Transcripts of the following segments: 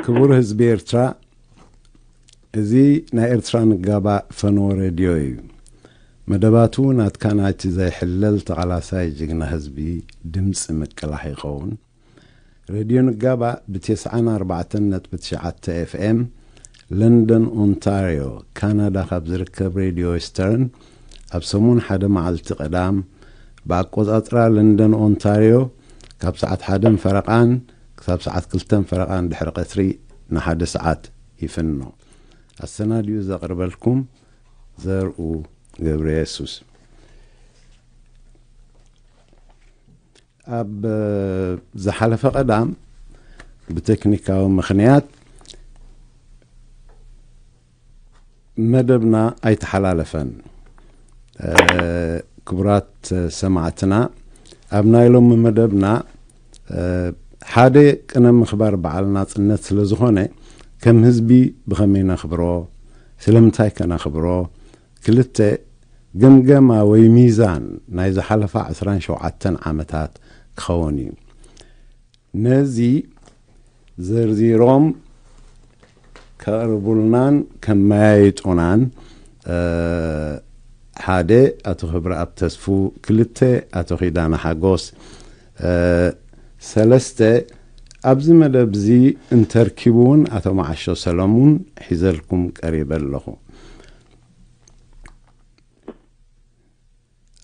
ክቡር ህዝቢ ኤርትራ፣ እዚ ናይ ኤርትራ ንጋባእ ፈነወ ሬድዮ እዩ። መደባቱ ናትካ ናይቲ ዘይሕለል ተቓላሳይ ጅግና ህዝቢ ድምፂ ምቅላሕ ይኸውን። ሬድዮ ንጋባእ ብ94.9 ኤፍኤም ለንደን ኦንታርዮ ካናዳ ካብ ዝርከብ ሬድዮ ዌስተርን ኣብ ሰሙን ሓደ መዓልቲ ቀዳም ብኣቆጻጽራ ለንደን ኦንታርዮ ካብ ሰዓት ሓደን ፈረቓን ክሳብ ሰዓት ክልተን ፈረቓን ድሕሪ ቀትሪ ንሓደ ሰዓት ይፍኖ። ኣሰናዲኡ ዘቕርበልኩም ዘርኡ ገብረ የሱስ። ኣብ ዝሓለፈ ቀዳም ብቴክኒካዊ ምኽንያት መደብና ኣይተሓላለፈን። ክቡራት ሰማዕትና፣ ኣብ ናይ ሎሚ መደብና ሓደ ቅነ ምኽባር በዓል ናጽነት ስለ ዝኾነ፣ ከም ህዝቢ ብኸመይ ነኽብሮ፣ ስለምንታይ ከነኽብሮ፣ ክልተ ግምገማ ወይ ሚዛን ናይ ዝሓለፋ ዕስራን ሸውዓተን ዓመታት ክኸውን እዩ። ነዚ ዘርዚሮም ከቕርቡልናን ከመያይጡናን፣ ሓደ ኣቶ ክብረኣብ ተስፉ፣ ክልተ ኣቶ ኪዳነ ሓጎስ፣ ሰለስተ ኣብዚ መደብ እዚ እንተርኪቡ እውን ኣቶ መዓሾ ሰለሙን ሒዘልኩም ቀሪበ ኣለኹ።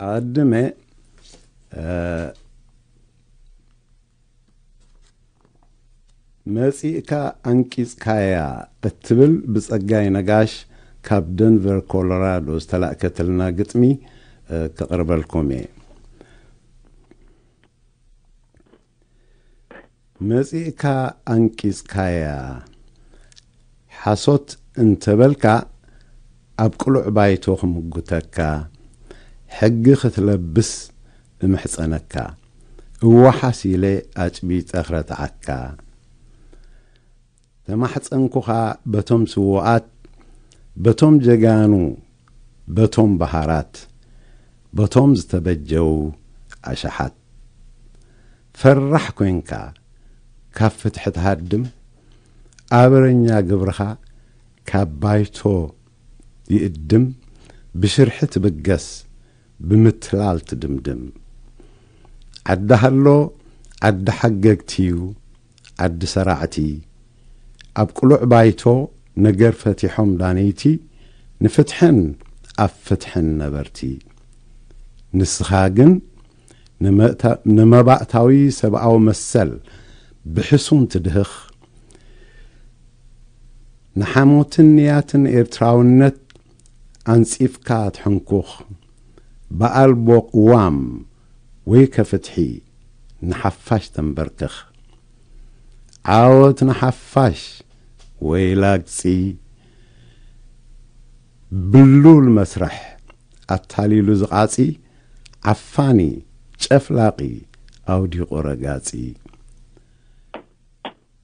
ኣቐድመ መጺእካ ኣንቂጽካያ እትብል ብጸጋይ ነጋሽ ካብ ደንቨር ኮሎራዶ ዝተላእከትልና ግጥሚ ከቕርበልኩም እየ። መጺእካ ኣንቂጽካያ ሓሶት እንተበልካ ኣብ ቅሉዕ ባይቶ ክምጉተካ፣ ሕጊ ክትለብስ እምሕጸነካ፣ እወሓስ ኢለ ኣጭቢጠ ክረትዓካ። ተማሕጸንኩኻ በቶም ስዉኣት፣ በቶም ጀጋኑ፣ በቶም በሃራት፣ በቶም ዝተበጀው ኣሽሓት። ፈራሕ ኮንካ ካብ ፍትሒ ትሃድም፣ ኣበረኛ ግብርኻ ካብ ባይቶ ይእድም፣ ብሽርሒ ትብገስ፣ ብምትላል ትድምድም። ዓዲ ሃሎ ዓዲ ሓገግቲ እዩ፣ ዓዲ ሰራዕቲ። ኣብ ቅሉዕ ባይቶ ነገር ፈቲሖም ዳነይቲ፣ ንፍትሕን ኣብ ፍትሕን ነበርቲ። ንስኻ ግን ንመእታ-፣ ንመባእታዊ ሰብኣዊ መሰል ብሕሱም ትድህኽ፣ ንሓሞትን ንያትን ኤርትራውነት ኣንጺፍካ ትሕንኩኽ፣ ብኣልቦ ቅዋም ወይ ከፍትሒ ንሓፋሽ ተንበርክኽ። ዓወት ንሓፋሽ ወይ ላግጺ፣ ብሉል መስርሕ ኣታሊሉ ዝቓጺ፣ ዓፋኒ ጨፍላቒ ኣውዲቑ ረጋጺ።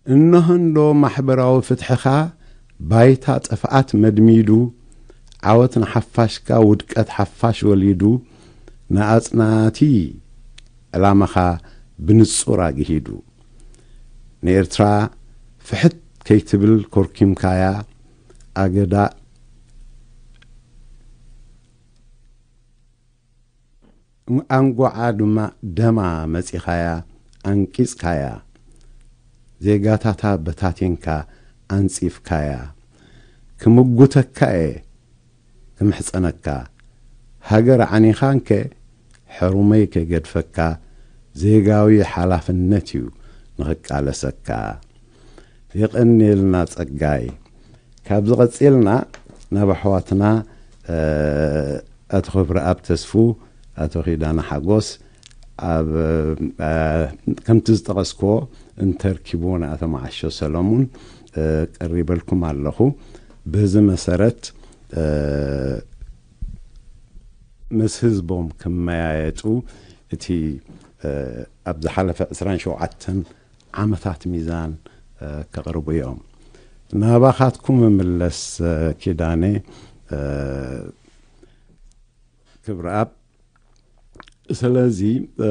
እነሆ እንዶ ማሕበራዊ ፍትሕኻ ባይታ ጥፍኣት መድሚዱ፣ ዓወት ንሓፋሽካ ውድቀት ሓፋሽ ወሊዱ፣ ንኣጽናቲ ዕላማኻ ብንጹር ኣግሂዱ። ንኤርትራ ፍሕት ከይትብል ኮርኪምካያ፣ ኣገዳ ኣንጎዓ ድማ ደማ መጺኻያ፣ ኣንቂጽካያ። ዜጋታታ በታቲንካ ኣንጺፍካያ። ክምጉተካ እየ ክምሕጸነካ። ሃገር ዓኒኻ እንከ ሕሩመይ ከይገድፈካ፣ ዜጋዊ ሓላፍነት እዩ ንኽቃለሰካ። የቐንየልና ጸጋይ። ካብዚ ቀጺልና ናብ ኣሕዋትና፣ እ፣ ኣቶ ክብረኣብ ተስፉ፣ ኣቶ ኪዳነ ሓጎስ፣ ኣብ፣ እ፣ ከምቲ ዝጠቐስክዎ እንተርኪብዎ ንኣቶ መዓሾ ሰለሙን፣ እ፣ ቀሪበልኩም ኣለኹ። በዚ መሰረት፣ እ፣ ምስ ህዝቦም ክመያየጡ እቲ፣ እ፣ ኣብ ዝሓለፈ ዕስራን ሸውዓተን ዓመታት ሚዛን፣ እ፣ ከቕርቡ እዮም። ናባኻትኩም እምለስ፣ እ፣ ኪዳነ፣ እ፣ ክብረኣብ። ስለዚ፣ እ፣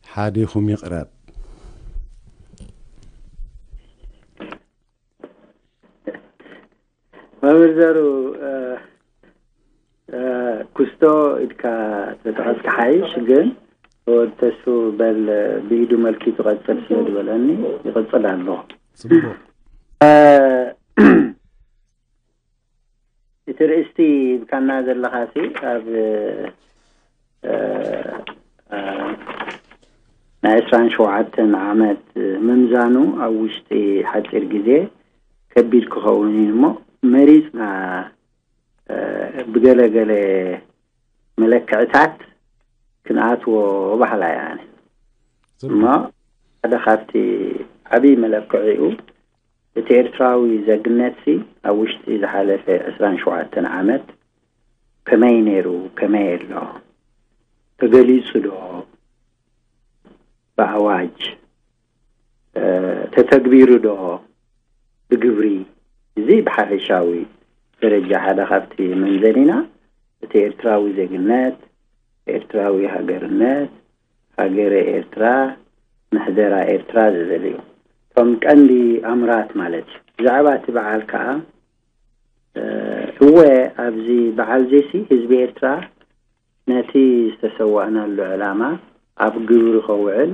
ሓዲኹም ይቕረብ። ዘሩ ኩስቶ ኢድካ ተጠቐስካ ሓይሽ። ግን ወድ ተሱ በል ብኢዱ መልኪ ትቐጽል ስለ ዝበለኒ ይቐጽል ኣሎ። ጽቡቕ። እቲ ርእስቲ ብካና ዘለኻሲ ኣብ ናይ ዕስራን ሸውዓተን ዓመት ምምዛኑ ኣብ ውሽጢ ሓፂር ግዜ ከቢድ ክኸውን እዩ እሞ መሪፅና ብገለገለ መለክዕታት ክንኣትዎ ባህላ እያ። እሞ ሓደ ካብቲ ዓብዪ መለክዒኡ እቲ ኤርትራዊ ዘግነትሲ ኣብ ውሽጢ ዝሓለፈ ዕስራን ሸውዓተን ዓመት ከመይ ነይሩ፣ ከመይ ኣሎ፣ ተገሊጹ ዶ ብኣዋጅ፣ ተተግቢሩ ዶ ብግብሪ? እዚ ብሓፈሻዊ ደረጃ ሓደ ካብቲ መምዘኒና እቲ ኤርትራዊ ዜግነት፣ ኤርትራዊ ሃገርነት፣ ሃገረ ኤርትራ፣ ምሕደራ ኤርትራ ዝብል እዩ። እቶም ቀንዲ ኣምራት ማለት እዩ። ብዛዕባ እቲ በዓል ከኣ እወ ኣብዚ በዓል ዜሲ ህዝቢ ኤርትራ ነቲ ዝተሰዋእናሉ ዕላማ ኣብ ግብሪ ከውዕል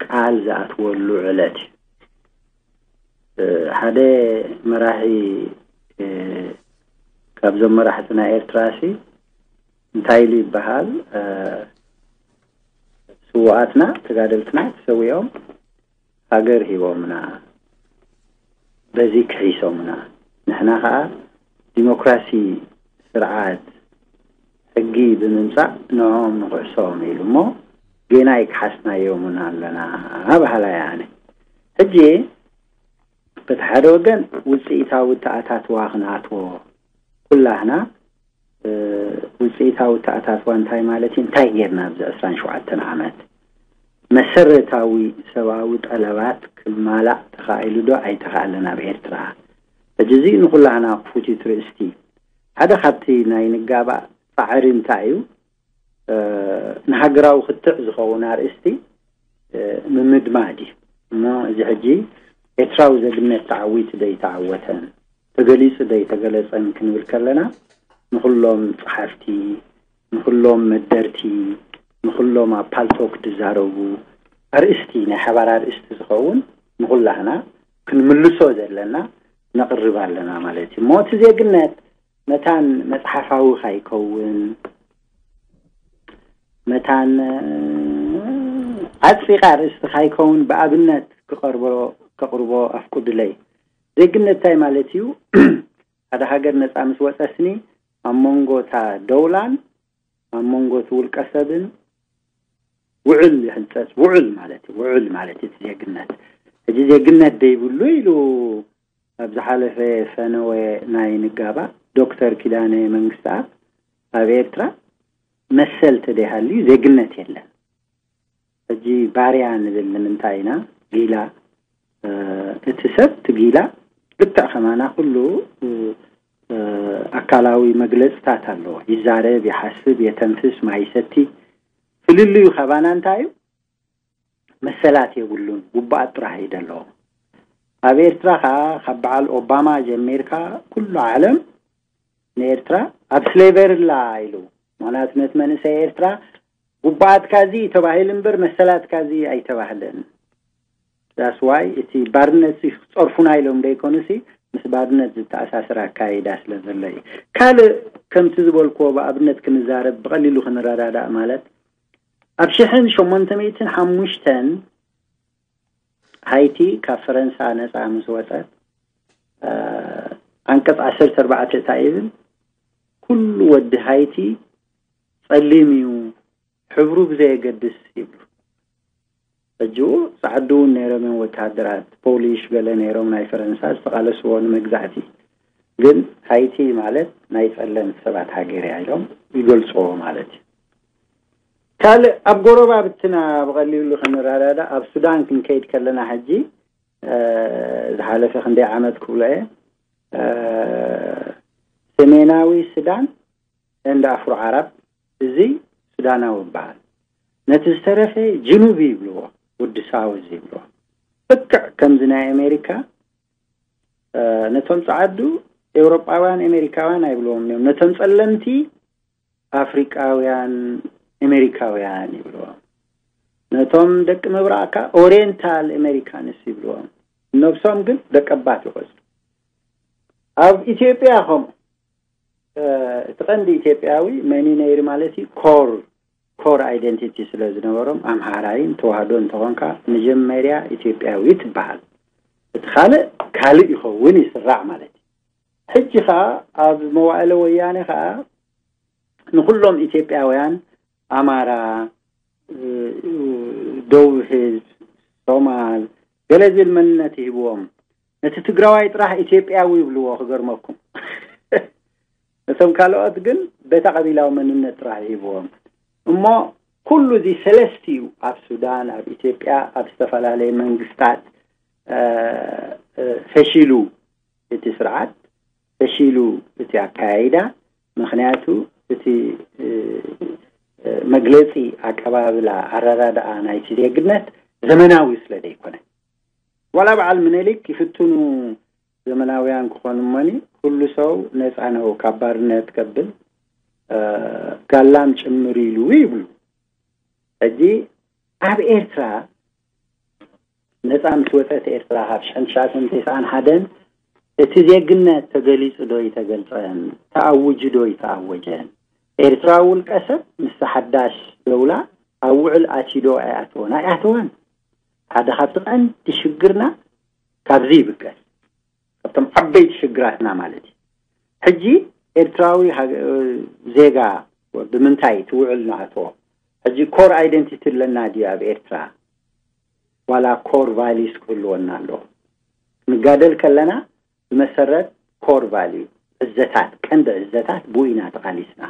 ቃል ዝኣትወሉ ዕለት እዩ። ሓደ መራሒ ካብዞም መራሕቲ ናይ ኤርትራ ሲ እንታይ ኢሉ ይበሃል? ስውኣትና ተጋደልትና ተሰዊኦም ሃገር ሂቦምና፣ በዚ ክሒሶምና፣ ንሕና ከዓ ዲሞክራሲ ስርዓት ሕጊ ብምምፃእ ንዕኦም ንክሕሶም ኢሉ እሞ ጌና ኣይክሓስናዮምን ኣለና በሃላይ ኣነ። ሕጂ በቲ ሓደ ወገን ውፅኢታዊ ተኣታትዋ ክንኣትዎ ኩላህና ውፅኢታዊ ተኣታትዋ እንታይ ማለት እዩ? እንታይ ጌርና ኣብዚ ዕስራን ሸውዓተን ዓመት መሰረታዊ ሰብኣዊ ጠለባት ክማላእ ተኻኢሉ ዶ ኣይተኻእለን ኣብ ኤርትራ? ሕጂ እዚ ንኩላህና ክፉት እዩ እቲ ርእስቲ። ሓደ ካብቲ ናይ ንጋባእ ፃዕሪ እንታይ እዩ? ንሃገራዊ ክትዕ ዝኸውን ኣርእስቲ ምምድማድ እዩ። እሞ እዚ ሕጂ ኤርትራዊ ዘግነት ተዓዊቱ ዶ ኣይተዓወተን፣ ተገሊጹ ዶ ኣይተገለጸን ክንብል ከለና ንኹሎም ጸሓፍቲ፣ ንኹሎም መደርቲ፣ ንኹሎም ኣብ ፓልቶክ ዝዛረቡ ኣርእስቲ፣ ናይ ሓባር ኣርእስቲ ዝኸውን ንኹላህና ክንምልሶ ዘለና ነቕርብ ኣለና ማለት እዩ። እሞ እቲ ዜግነት መታን መጽሓፋዊ ካይከውን መታን ኣጽቢቓ ርእስቲ ካይከውን ብኣብነት ክቐርቦ ከቕርቦ ኣፍቁድለይ። ዜግነት እንታይ ማለት እዩ? ሓደ ሃገር ነጻ ምስ ወጸስኒ ኣብ መንጎ እታ ደውላን ኣብ መንጎ እቲ ውልቀ ሰብን ውዕል ይሕንጸጽ። ውዕል ማለት እዩ። ውዕል ማለት እቲ ዜግነት ሕጂ ዜግነት ደይብሉ ኢሉ ኣብ ዝሓለፈ ፈነወ ናይ ንጋባ ዶክተር ኪዳነ መንግስትኣብ ኣብ ኤርትራ መሰል ተደይሃልዩ ዜግነት የለን። ሕጂ ባርያ ንብል ንምንታይ ኢና? ጊላ እቲ ሰብ እቲ ጊላ ልክዕ ከማና ኩሉ ኣካላዊ መግለፅታት ኣለዎ። ይዛረብ፣ ይሓስብ፣ የተንፍስ፣ ማይ ይሰቲ። ፍልልዩ ካባና እንታይ እዩ? መሰላት የብሉን፣ ግቡኣት ጥራሕ እዩ ዘለዎ። ኣብ ኤርትራ ከዓ ካብ በዓል ኦባማ ጀሚርካ ኩሉ ዓለም ንኤርትራ ኣብ ስሌቨሪ ኣላ ኢሉ። ምክንያቱ ነቲ መንእሰይ ኤርትራ ግቡኣትካ እዚ ተባሂሉ እምበር መሰላትካ እዚ ኣይተባህለን። ዳስ ዋይ እቲ ባርነት ሲ ክፀርፉና ኢሎም ደይኮኑሲ ምስ ባርነት ዝተኣሳሰረ ኣካይዳ ስለ ዘሎ እዩ። ካልእ ከምቲ ዝበልክዎ ብኣብነት ክንዛረብ ብቐሊሉ ክንረዳዳእ ማለት ኣብ ሽሕን ሸሞንተ ሚእትን ሓሙሽተን ሃይቲ ካብ ፈረንሳ ነፃ ምስ ወፀት ኣንቀፅ ዓሰርተ ኣርባዕተ እንታይ ይብል? ኩሉ ወዲ ሃይቲ ፀሊም እዩ፣ ሕብሩ ብዘየገድስ ይብሉ። ሕጂ ፃዕዱ እውን ነይሮም እዮም ወተሃደራት ፖሊሽ ገለ ነይሮም ናይ ፈረንሳ ዝተቃለስዎ ንመግዛእቲ። ግን ሃይቲ ማለት ናይ ፀለምቲ ሰባት ሃገር እያ ኢሎም ይገልፅዎ ማለት እዩ። ካልእ ኣብ ጎረባብትና ብቐሊሉ ክንረዳዳ ኣብ ሱዳን ክንከይድ ከለና ሕጂ ዝሓለፈ ክንደይ ዓመት ክብሎ እየ ሰሜናዊ ሱዳን እንዳ ኣፍሮ ዓረብ እዚ ሱዳናዊ ይበሃል። ነቲ ዝተረፈ ጅኑብ ይብልዎ፣ ወዲ ሳውዝ ይብልዎ። ልክዕ ከምዚ ናይ ኣሜሪካ ነቶም ጸዓዱ ኤውሮጳውያን ኣሜሪካውያን ኣይብልዎም እዮም። ነቶም ጸለምቲ ኣፍሪቃውያን ኣሜሪካውያን ይብልዎም። ነቶም ደቂ ምብራቕካ ኦሪየንታል ኣሜሪካንስ ይብልዎም። ነብሶም ግን ደቀባት ይቆጽሩ። ኣብ ኢትዮጵያ ከምኡ እቲ ቀንዲ ኢትዮጵያዊ መን እዩ ነይሩ ማለት እዩ። ኮር ኮር ኣይደንቲቲ ስለ ዝነበሮም ኣምሃራይን ተዋህዶ እንተኾንካ መጀመርያ ኢትዮጵያዊ ትበሃል። እቲ ካልእ ካልእ ይኸውን ይስራዕ ማለት እዩ። ሕጂ ኸዓ ኣብ መዋእለ ወያኔ ኸዓ ንኹሎም ኢትዮጵያውያን ኣማራ፣ ደቡብ ህዝብ፣ ሶማል ገለ ዝብል መንነት ይህብዎም። ነቲ ትግራዋይ ጥራሕ ኢትዮጵያዊ ይብልዎ ክገርመኩም። ነቶም ካልኦት ግን በታ ቀቢላዊ መንነት ጥራሕ ይህብዎም። እሞ ኩሉ እዚ ሰለስቲኡ ኣብ ሱዳን፣ ኣብ ኢትዮጵያ፣ ኣብ ዝተፈላለየ መንግስታት ፈሺሉ እቲ ስርዓት ፈሺሉ እቲ ኣካያይዳ። ምክንያቱ እቲ መግለፂ ኣቀባብላ ኣረዳድኣ ናይቲ ዜግነት ዘመናዊ ስለ ዘይኮነ ዋላ በዓል ምኒልክ ይፍትኑ ዘመናውያን ክኾኑ እሞኒ ኩሉ ሰው ነፃ ነው ካብ ባርነት ከብል ጋላም ጭምር ኢሉ ይብሉ። ሕጂ ኣብ ኤርትራ ነፃ ምስ ወፀት ኤርትራ ካብ ሽሕን ትሽዓተ ሚእትን ተስዓን ሓደን እቲ ዜግነት ተገሊፁ ዶ ይተገልፀን ተኣውጁ ዶ ይተኣወጀን? ኤርትራ ውልቀ ሰብ ምስ ሓዳሽ ደውላ ኣብ ውዕል ኣትዩ ዶ ኣይኣተወን? ኣይኣተወን። ሓደ ካብቲ ቀንዲ ሽግርና ካብዚ ይብገስ። ካብቶም ዓበይቲ ሽግራትና ማለት እዩ። ሕጂ ኤርትራዊ ዜጋ ብምንታይ ትውዕል ንኣትዎ? ሕጂ ኮር ኣይደንቲቲ ኣለና ድዩ ኣብ ኤርትራ? ዋላ ኮር ቫሊስ ክህልወና ኣለዎ? ክንጋደል ከለና ብመሰረት ኮር ቫልዩ ዕዘታት ቀንዲ ዕዘታት ብኡ ኢና ተቓሊስና።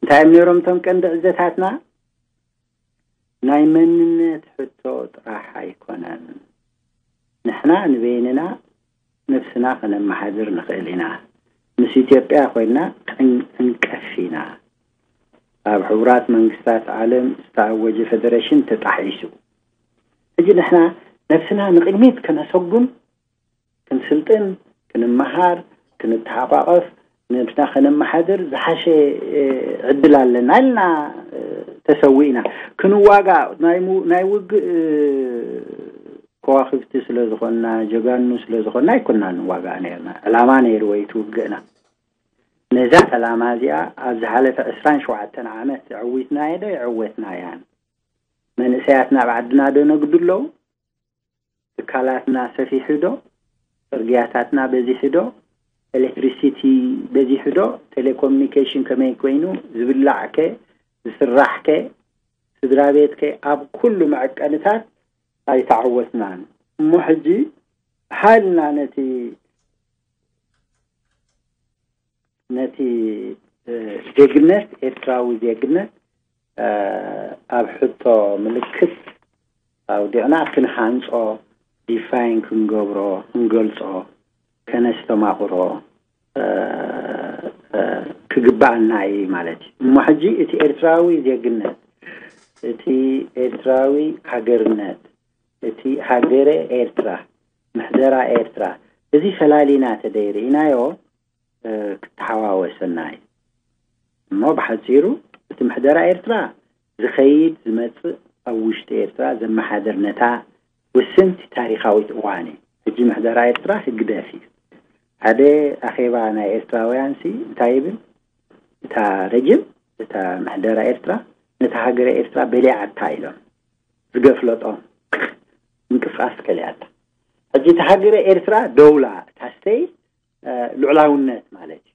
እንታይ እዮም ነይሮም እቶም ቀንዲ ዕዘታትና? ናይ መንነት ሕቶ ጥራሕ ኣይኮነን። ንሕና ንበይንና ነብስና ከነመሓድር ንኽእል ኢና። ምስ ኢትዮጵያ ኮይንና ክንዕንቀፍ ኢና። ኣብ ሕቡራት መንግስታት ዓለም ዝተኣወጀ ፌደሬሽን ተጣሒሱ። ሕጂ ንሕና ነብስና ንቕድሚት ከነሰጉም ክንስልጥን፣ ክንመሃር፣ ክንተሓቋቐፍ፣ ነብስና ከነመሓድር ዝሓሸ ዕድል ኣለና ኢልና ተሰዊእና ክንዋጋእ ናይ ውግእ ከዋክብቲ ስለ ዝኾንና ጀጋኑ ስለ ዝኾንና ኣይኮንና ንዋጋእ ነርና። ዕላማ ነይርዎ እዩ እቲ ውግእና። ነዛ ዕላማ እዚኣ ኣብ ዝሓለፈ ዕስራን ሸውዓተን ዓመት የዕዊትናዮ ዶ የዕወትናያን? መንእሰያትና ኣብ ዓድና ዶ ነግዱ ኣለዉ? ትካላትና ሰፊሑ ዶ? ጽርግያታትና በዚሑ ዶ? ኤሌክትሪሲቲ በዚሑ ዶ? ቴሌኮሙኒኬሽን ከመይ ኮይኑ? ዝብላዕ ከ? ዝስራሕ ከ? ስድራ ቤት ከ? ኣብ ኩሉ መዐቀንታት ኣይተዓወትናን። እሞ ሕጂ ሃልና ነቲ ነቲ ዜግነት ኤርትራዊ ዜግነት ኣብ ሕቶ ምልክት ኣውዲቕና ክንሃንጾ ዲፋይን ክንገብሮ ክንገልጾ ከነስተማቕሮ ክግባኣና እዩ ማለት እዩ። እሞ ሕጂ እቲ ኤርትራዊ ዜግነት እቲ ኤርትራዊ ሃገርነት እቲ ሃገረ ኤርትራ ምሕደራ ኤርትራ እዚ ፈላሊና ተደይርኢናዮ ክተሓዋወሰና እዩ። እሞ ብሓፂሩ እቲ ምሕደራ ኤርትራ ዝኸይድ ዝመፅእ ኣብ ውሽጢ ኤርትራ ዘመሓደር ነታ ውስንቲ ታሪኻዊት እዋን እዩ። ሕጂ ምሕደራ ኤርትራ ህግደፍ እዩ። ሓደ ኣኼባ ናይ ኤርትራውያን ሲ እንታይ ይብል? እታ ረጅም እታ ምሕደራ ኤርትራ ነታ ሃገረ ኤርትራ በሊዓታ ኢሎም ዝገፍለጦም ምንቅስቃስ ከሊኣታ። ሕጂ እታ ሃገረ ኤርትራ ደውላ እታ ስተይ ልዑላውነት ማለት እዩ።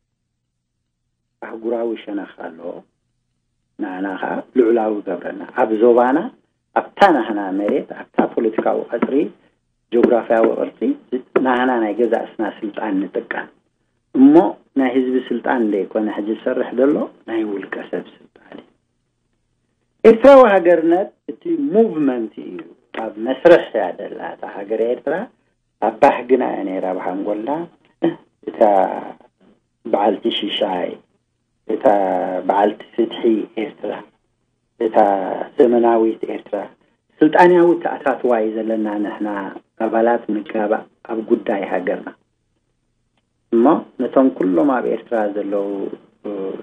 ኣህጉራዊ ሸነኽ ኣለዎ። ንዓና ከዓ ልዑላዊ ገብረና ኣብ ዞባና ኣብታ ናህና መሬት ኣብታ ፖለቲካዊ ቀፅሪ ጂኦግራፊያዊ ቅርፂ ናህና ናይ ገዛእስና ስልጣን ንጥቀም እሞ ናይ ህዝቢ ስልጣን ዘይኮነ ሕጂ ዝሰርሕ ዘሎ ናይ ውልቀ ሰብ ስልጣን እዩ። ኤርትራዊ ሃገርነት እቲ ሙቭመንት እዩ። ኣብ መስርሕ እያ ደላ እታ ሃገር ኤርትራ ኣብ ባህግና እያ ነይራ ብሃንጎልና እታ በዓልቲ ሽሻይ እታ በዓልቲ ፍትሒ ኤርትራ እታ ዘመናዊት ኤርትራ ስልጣንያዊ ተኣታትዋ እዩ ዘለና ንሕና ኣባላት ንጋባእ ኣብ ጉዳይ ሃገርና። እሞ ነቶም ኩሎም ኣብ ኤርትራ ዘለዉ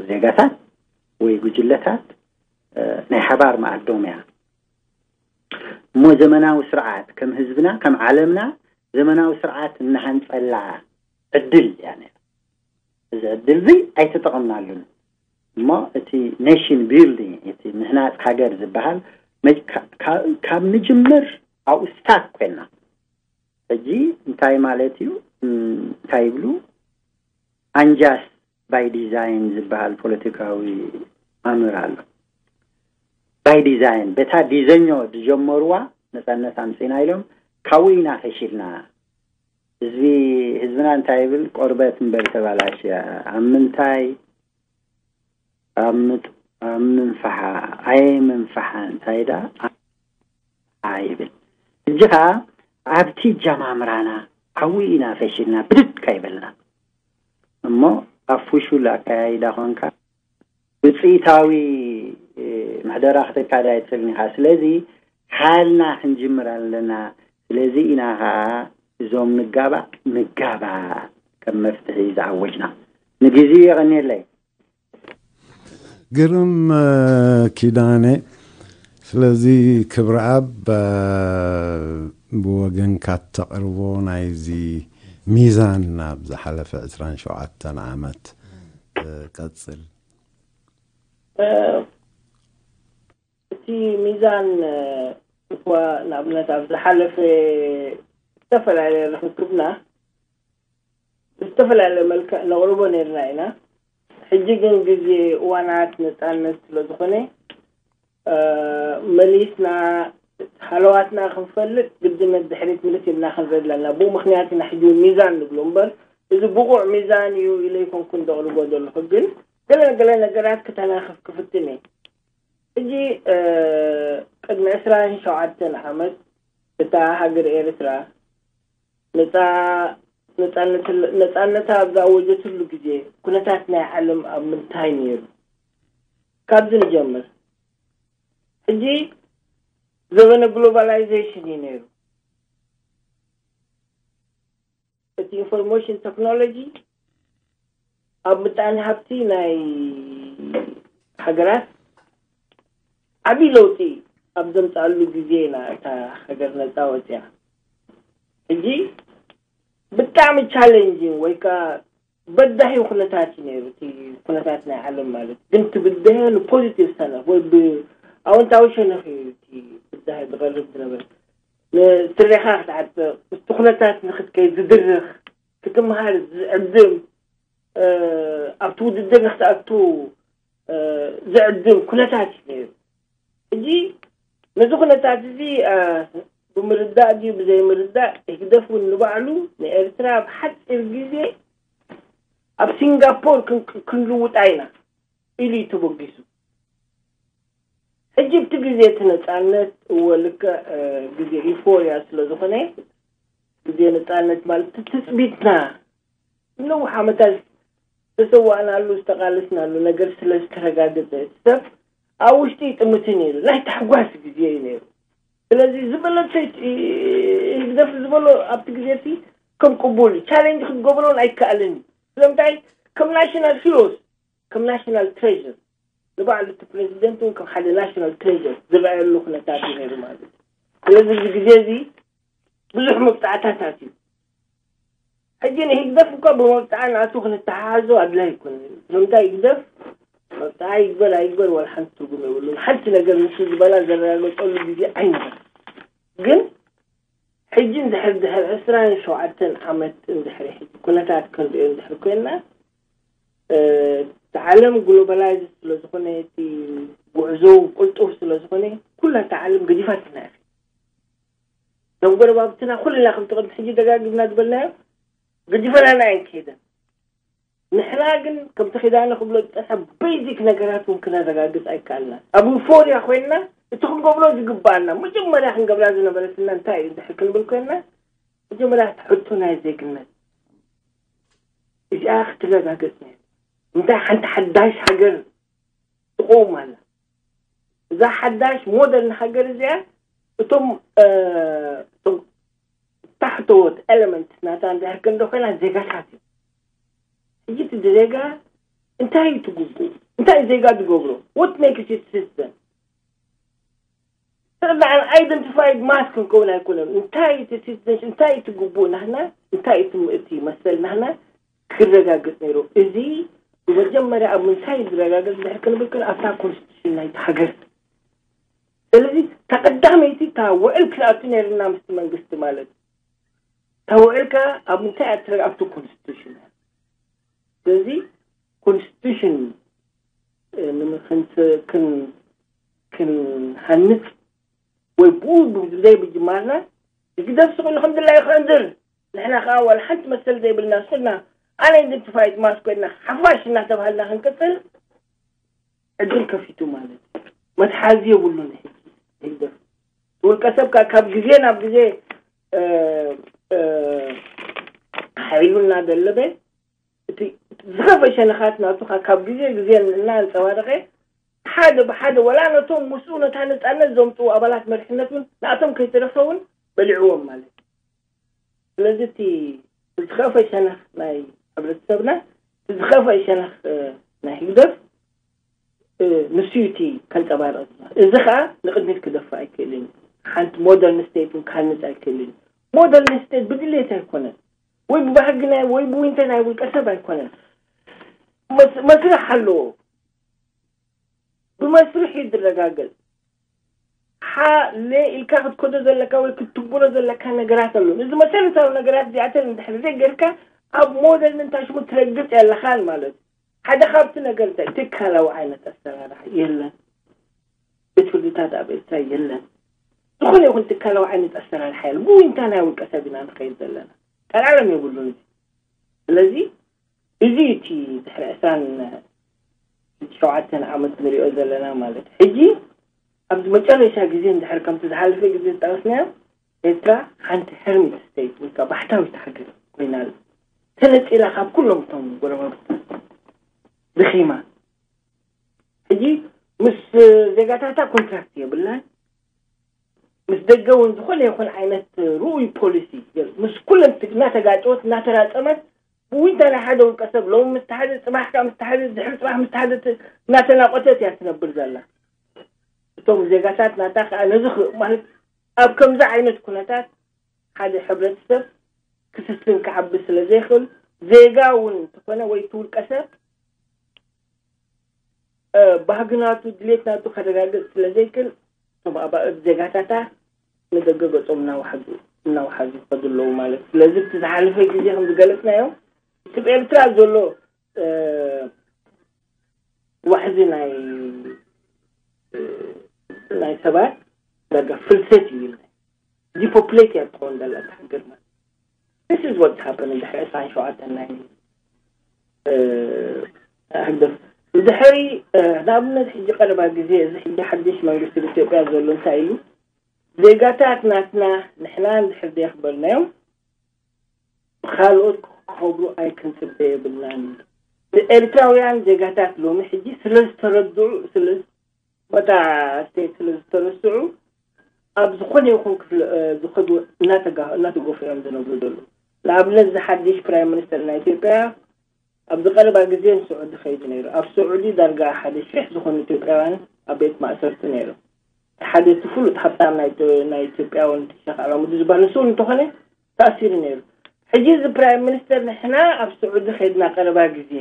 ዜጋታት ወይ ጉጅለታት ናይ ሓባር መኣዶም እያ። እሞ ዘመናዊ ስርዓት ከም ህዝብና ከም ዓለምና ዘመናዊ ስርዓት እናሃንጸላ ዕድል እያ ነይራ። እዚ ዕድል እዚ ኣይተጠቐምናሉን። እሞ እቲ ኔሽን ቢልዲንግ እቲ ምህናፅ ሃገር ዝበሃል ካብ ምጅምር ኣብኡ ስታክ ኮይና። ሕጂ እንታይ ማለት እዩ? እንታይ ይብሉ? ኣንጃስ ባይ ዲዛይን ዝበሃል ፖለቲካዊ ኣምር ኣሎ። ባይ ዲዛይን በታ ዲዘኞ ዝጀመርዋ ነፃነት ኣምፂና ኢሎም ካብኡ ኢና ፈሺልና። ህዝቢ ህዝብና እንታይ ይብል? ቆርበት እምበር ተባላሽያ ኣብ ምንታይ ኣብ ምጥ ኣብ ምንፍሓ ኣየ ምንፍሓ እንታይ ዳ ይብል። ሕጂ ኸዓ ኣብቲ ጃማምራና ዓዊ ኢና ፈሽልና ብድድ ካይበልና እሞ ኣብ ፍሹል ኣካያይዳ ኾንካ ውፅኢታዊ ምሕደራ ከተካዳ ኣይትኽእልን ኢኻ። ስለዚ ሓልና ክንጅምር ኣለና። ስለዚ ኢና ኸዓ እዞም ንጋባእ ንጋባእ ከም መፍትሒ ዝኣወጅና። ንግዜኡ የቐንየለይ። ግርም ኪዳነ። ስለዚ ክብረኣብ ብወገንካ ተቕርቦ ናይዚ ሚዛን ናብ ዝሓለፈ ዕስራን ሸውዓተን ዓመት ቀጽል። እቲ ሚዛን እኳ ንኣብነት ኣብ ዝሓለፈ ዝተፈላለየ ርክክብና ብዝተፈላለየ መልክዕ ነቕርቦ ነርና ኢና። ሕጂ ግን ግዜ እዋናት ነፃነት ስለዝኾነ መሊስና ሃለዋትና ክንፈልጥ ግድነት ድሕሪት ምልስ ኢልና ክንርኢ ኣለና። ብኡ ምክንያት ኢና ሕጂ እውን ሚዛን ንብሎ እምበር እዚ ብቑዕ ሚዛን እዩ ኢለ ኣይኮንኩን ዘቕርቦ ዘለኹ። ግን ገለ ገለ ነገራት ክተናኽፍ ክፍትን እየ። ሕጂ ቅድሚ ዕስራን ሸውዓተን ዓመት እታ ሃገር ኤርትራ ነፃ ነፃነታ ኣብ ዝኣወጀትሉ ግዜ ኩነታት ናይ ዓለም ኣብ ምንታይ ነይሩ? ካብዚ ንጀምር። ሕጂ ዘበነ ግሎባላይዜሽን እዩ ነይሩ። እቲ ኢንፎርሜሽን ቴክኖሎጂ ኣብ ምጣኔ ሃብቲ ናይ ሃገራት ዓብዪ ለውጢ ኣብ ዘምፅኣሉ ግዜ ኢና እታ ሃገር ነፃ ወፂኣ። ሕጂ ብጣዕሚ ቻሌንጂን ወይ ከዓ በዳሂ ኩነታት እዩ ነይሩ እቲ ኩነታት ናይ ዓለም ማለት ግን ትብደሀ ንፖዚቲቭ ሰነፍ ወይ ብኣወንታዊ ሸነኽ እዩ እቲ ብዳሂ ዝቐርብ ዝነበረ ንስሬኻ ክትዓጥቕ ምስቲ ኩነታት ንክትከይ ዝድርኽ ክትምሃር ዝዕድም ኣብቲ ውድድር ንክትኣቱ ዝዕድም ኩነታት እዩ ነይሩ። ሕጂ ነዚ ኩነታት እዚ ብምርዳእ ድዩ ብዘይምርዳእ ህግደፍ እውን ንባዕሉ ንኤርትራ ኣብ ሓፂር ግዜ ኣብ ሲንጋፖር ክንልውጣ ኢና ኢሉ እዩ ተበጊሱ። ሕጂ ኣብቲ ግዜ እቲ ነፃነት እወ ልክዕ ግዜ ኢፎርያ ስለዝኾነ ግዜ ነፃነት ማለት ትፅቢትና ንነዊሕ ዓመታት ዝተሰዋእናሉ ዝተቓለስናሉ ነገር ስለ ዝተረጋገፀ እቲ ሰብ ኣብ ውሽጢ ይጥምት ነይሩ። ናይ ታሕጓስ ግዜ እዩ ነይሩ። ስለዚ ዝበለፀ ህግደፍ ዝበሎ ኣብቲ ግዜ እቲ ከም ቅቡል እዩ። ቻሌንጅ ክትገብሮን ኣይከኣልን እዩ። ስለምንታይ ከም ናሽናል ሂሮስ ከም ናሽናል ትሬር ንባዕሉ እቲ ፕሬዚደንት እውን ከም ሓደ ናሽናል ትሬር ዝረኣየሉ ኩነታት እዩ ነይሩ ማለት እዩ። ስለዚ እዚ ግዜ እዚ ብዙሕ መብፃዕታታት እዩ። ሕጂ ንህግደፍ እኳ ብመብፅዓ ናቱ ክንተሓሓዞ ኣድላይ ኣይኮነን። ስለምንታይ ህግደፍ መብፅዓ ይግበር ኣይግበር ዋላ ሓንቲ ትርጉም የብሉን። ሓንቲ ነገር ንሱ ዝበላ ዘረጋገፀሉ ግዜ ኣይነበረን። ግን ሕጂ እንድሕር ድሕር ዕስራን ሸውዓተን ዓመት እንድሕር ሕጂ ኩነታት ክንሪኦ እንድሕር ኮይንና እቲ ዓለም ግሎባላይዝ ስለዝኾነ እቲ ጉዕዞ ቅልጡፍ ስለዝኾነ ኩላ እታ ዓለም ገዲፋትና እያ። እቶም ጎረባብትና ኩልና ከምቲ ቅድሚ ሕጂ ደጋጊምና ዝበልናዮ ገዲፈናና እየን ከይደን። ንሕና ግን ከምቲ ኪዳነ ክብሎ ዝፀንሐ ቤዚክ ነገራት እውን ክነረጋግፅ ኣይከኣልናን። ኣብ ዩፎርያ ኮይንና እቲ ክንገብሮ ዝግበኣና መጀመርያ ክንገብራ ዝነበረትና እንታይ እዩ እንድሕር ክንብል ኮይንና መጀመርያ እቲ ሕቶ ናይ ዜግነት እዚኣ ክትረጋገፅ ነይሩ። እንታይ ሓንቲ ሓዳሽ ሃገር ትቆውም ኣላ። እዛ ሓዳሽ ሞደርን ሃገር እዚኣ እቶም እቶም ታሕተዎት ኤለመንት ናታ እንድሕር ክንዶ ኮይና ዜጋታት እዮም። ሕጂ እቲ ዜጋ እንታይ እዩ ትግብኡ? እንታይ እዩ ዜጋ ዝገብሮ? What makes it citizen? ስርናዕን identified mass ክንከውን ኣይኮነን። እንታይ እቲ citizenship፣ እንታይ እቲ ግቡእ ናህና፣ እንታይ እቲ እቲ መሰል ናህና ክረጋገጽ ነይሩ። እዚ ብመጀመርያ ኣብ ምንታይ ዝረጋገጽ ድሕር ክንብል ከን ኣብታ ኮንስቲቱሽን ናይቲ ሃገር። ስለዚ ተቐዳመይቲ እታ ውዕል ክኣቱ ነይርና ምስቲ መንግስቲ ማለት እዩ። እታ ውዕል ከኣ ኣብ ምንታይ ኣትረግ ኣብቲ ኮንስቲቱሽን እያ። ስለዚ ኮንስቲቱሽን እ፣ ንምክንስ ክን ክንሃንጽ ወይ ብኡ ብዘይ ብጅማርና ህግደፍ ስቕ ኢሉ ከም ድላዩ ክዕንድር፣ ንሕና ከኣ ዋላ ሓንቲ መሰል ዘይብልና ስቕ ኢልና ኣነ ኢደንቲፋይድ ማስ ኮይና ሓፋሽ እናተባሃልና ክንቅጽል ዕድል ከፊቱ ማለት እዩ። መትሓዚ የብሉን። ሕጂ ህግደፍ ውልቀ ሰብ ከኣ ካብ ግዜ ናብ ግዜ እ፣ እ፣ ሓይሉ እናደለበ እቲ ዝኸፈ ሸነኻት ናቱ ካብ ግዜ ግዜ እናንጸባረቐ ሓደ ብሓደ ወላ ነቶም ምስኡ ነታ ነጻነት ዘምጽኡ ኣባላት መሪሕነት እውን ንኣቶም ከይተረፈ እውን በሊዕዎም ማለት እዩ። ስለዚ እቲ ዝኸፈ ሸነኽ ናይ ሕብረተሰብና፣ እቲ ዝኸፈ ሸነኽ እ፣ ናይ ህግደፍ እ፣ ንሱ እዩ እቲ ከንጸባርቕ ዝኽእል። እዚ ኸኣ ንቕድሚት ክደፍእ ኣይክእልን እዩ። ሓንቲ ሞደርን ስቴት እውን ክሃንጽ ኣይክእልን እዩ። ሞደርን ስቴት ብድሌት ኣይኮነን፣ ወይ ብባህጊ ናይ ወይ ብዊንተ ናይ ውልቀ ሰብ ኣይኮነን። መስ- መስርሕ ኣለዎ። ብመስርሕ እዩ ዝረጋገጽ። ሓ ለ ኢልካ ክትከዶ ዘለካ ወይ ክትትግብሮ ዘለካ ነገራት ኣሎ። እዚ መሰረታዊ ነገራት እዚኣተን እንድሕር ዘይገርካ ኣብ ሞደርን እንታይ ሽሙ ትረግጽ የለኻን ማለት እዩ። ሓደ ካብቲ ነገር እንታይ ትካላዊ ዓይነት ኣሰራርሓ የለን። ቤት ፍርድታት ኣብ ኤርትራ የለን። ዝኾነ ይኹን ትካላዊ ዓይነት ኣሰራርሓ የለን። ብዊንታ ናይ ውልቀ ሰብ ኢና ንኸይድ ዘለና። ቀልዓለም የብሉን። ስለዚ እዚ እቲ ድሕሪ ዕስራን ሸውዓተን ዓመት ንሪኦ ዘለና ማለት እዩ። ሕጂ ኣብዚ መጨረሻ ግዜ እንድሕር ከምቲ ዝሓለፈ ግዜ ዝጠቐስናዮ ኤርትራ ሓንቲ ሄርሚት ስቴት ወይ ከዓ ባሕታዊት ሃገር ኮይና ኣላ። ተነፂላ ካብ ኩሎም እቶም ጎረባብታ ድኺማ። ሕጂ ምስ ዜጋታታ ኮንትራክት የብላን። ምስ ደገ እውን ዝኾነ ይኹን ዓይነት ርኡይ ፖሊሲ ምስ ኩለን እናተጋጨወት እናተራፀመት ብዊንታ ናይ ሓደ ውልቀ ሰብ ሎም ምስተሓደ፣ ጽባሕ ከዓ ምስተሓደ፣ ድሕሪ ጽባሕ ምስተሓደ እናተናቆተት እያ ትነብር ዘላ። እቶም ዜጋታት ናታ ከዓ ነዚ ኽ- ማለት ኣብ ከምዚ ዓይነት ኩነታት ሓደ ሕብረተሰብ ክስስን ክዓቢ ስለ ዘይኽእል ዜጋ እውን እንተኾነ ወይ እቲ ውልቀ ሰብ እ፣ ባህግናቱ ድሌት ናቱ ከረጋግጽ ስለ ዘይክእል እቶም ኣባእት ዜጋታታ ንደገ ገጾም እናወሓዙ እናወሓዙ ይኸዱ ኣለዉ ማለት እዩ። ስለዚ እቲ ዝሓለፈ ግዜ ከም ዝገለጽናዮ እቲ ብኤርትራ ዘሎ እ፣ ዋሕዚ ናይ እ፣ ናይ ሰባት ዳርጋ ፍልሰት እዩ ኢልና ዲፖፕሌት እያ ትኸውን ዘላ እታ ሃገር ማለት This is what happened ድሕሪ ዕስራን ሸውዓተን ናይ እ፣ ህግደፍ ድሕሪ እ፣ ንኣብነት ሕጂ ቀረባ ግዜ እዚ ሕጂ ሓድሽ መንግስቲ ኢትዮጵያ ዘሎ እንታይ ኢሉ ዜጋታት ናትና ንሕና እንድሕር ደየኽበርናዮም ካልኦት ክኸብሩ ኣይክንጽበ የብልናን። ኤርትራውያን ዜጋታት ሎሚ ሕጂ ስለ ዝተረድዑ ስለ በታ ስቴት ስለ ዝተረስዑ ኣብ ዝኾነ ይኹን ክፍለ እ፣ ዝኸዱ እናተጋ- እናተገፉ እዮም ዝነብሩ ዘለዉ። ንኣብነት እዚ ሓድሽ ፕራይም ሚኒስተር ናይ ኢትዮጵያ ኣብዚ ቀረባ ግዜ ንስዑዲ ከይዱ ነይሩ። ኣብ ስዑዲ ዳርጋ ሓደ ሽሕ ዝኾኑ ኢትዮጵያውያን ኣብ ቤት ማእሰርቲ ነይሮም። ሓደ እቲ ፍሉጥ ሃብታም ናይ ኢትዮ- ናይ ኢትዮጵያውን ሸኽ ኣላሙዲ ዝበሃል ንሱ እውን እንተኾነ ተኣሲሩ ነይሩ። ሕጂ እዚ ፕራይም ሚኒስተር ንሕና ኣብ ስዑዲ ከይድና ቀረባ ግዜ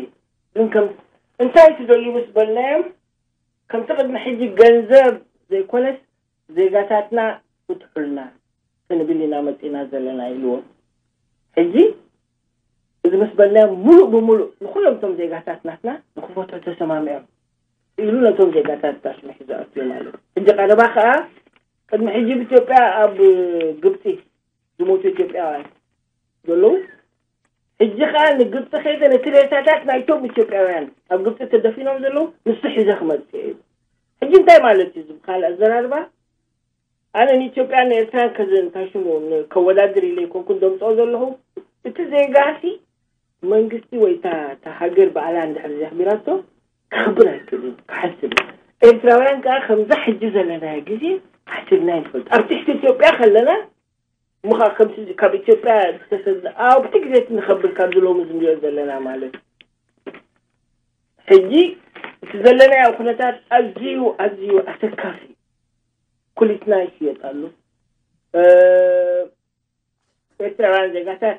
ግን ከም እንታይ ትደልዩ ምስ በልናዮም ከምቲ ቅድሚ ሕጂ ገንዘብ ዘይኮነስ ዜጋታትና ፍትሑልና ክንብል ኢና መፂና ዘለና ኢልዎም። ሕጂ እዚ ምስ በልና ሙሉእ ብሙሉእ ንኩሎም እቶም ዜጋታት ናትና ንክፈትሑ ተሰማሚዖም ኢሉ ነቶም ዜጋታት ታሽሙ ሒዙ ኣትዩ ማለት እዩ። ሕጂ ቀረባ ከዓ ቅድሚ ሕጂ ብኢትዮጵያ ኣብ ግብፂ ዝሞቱ ኢትዮጵያውያን ዘለዉ ሕጂ ከዓ ንግብፂ ከይደ ነቲ ሬሳታት ናይቶም ኢትዮጵያውያን ኣብ ግብፂ ተደፊኖም ዘለዉ ንሱ ሒዘ ክመፅእ እዩ። ሕጂ እንታይ ማለት እዩ? እዚ ብካልእ ኣዘራርባ ኣነ ንኢትዮጵያን ንኤርትራን ከዚ እንታይ ሽሙ ከወዳድር ኢለ ኣይኮንኩን ደምፅኦ ዘለኹ። እቲ ዜጋሲ መንግስቲ ወይ እታ እታ ሃገር ባዕላ እንድሕር ዘኽቢራቶ ክኽብር ኣይክእልን ክሓስብ እዩ። ኤርትራውያን ከዓ ከምዛ ሕጂ ዘለናዮ ግዜ ሓሲብና ይንፈልጥ ኣብ ትሕቲ ኢትዮጵያ ከለና ምኻ ከምቲ ካብ ኢትዮጵያ ዝተሰደ ኣብቲ ግዜ እቲ ንኸብር ካብ ዝሎሚ ዝንሪኦ ዘለና ማለት እዩ። ሕጂ እቲ ዘለናዮ ኩነታት ኣዝዩ ኣዝዩ ኣሰካፊ እዩ። ኩሊትና ይሽየጥ ኣሎ። ኤርትራውያን ዜጋታት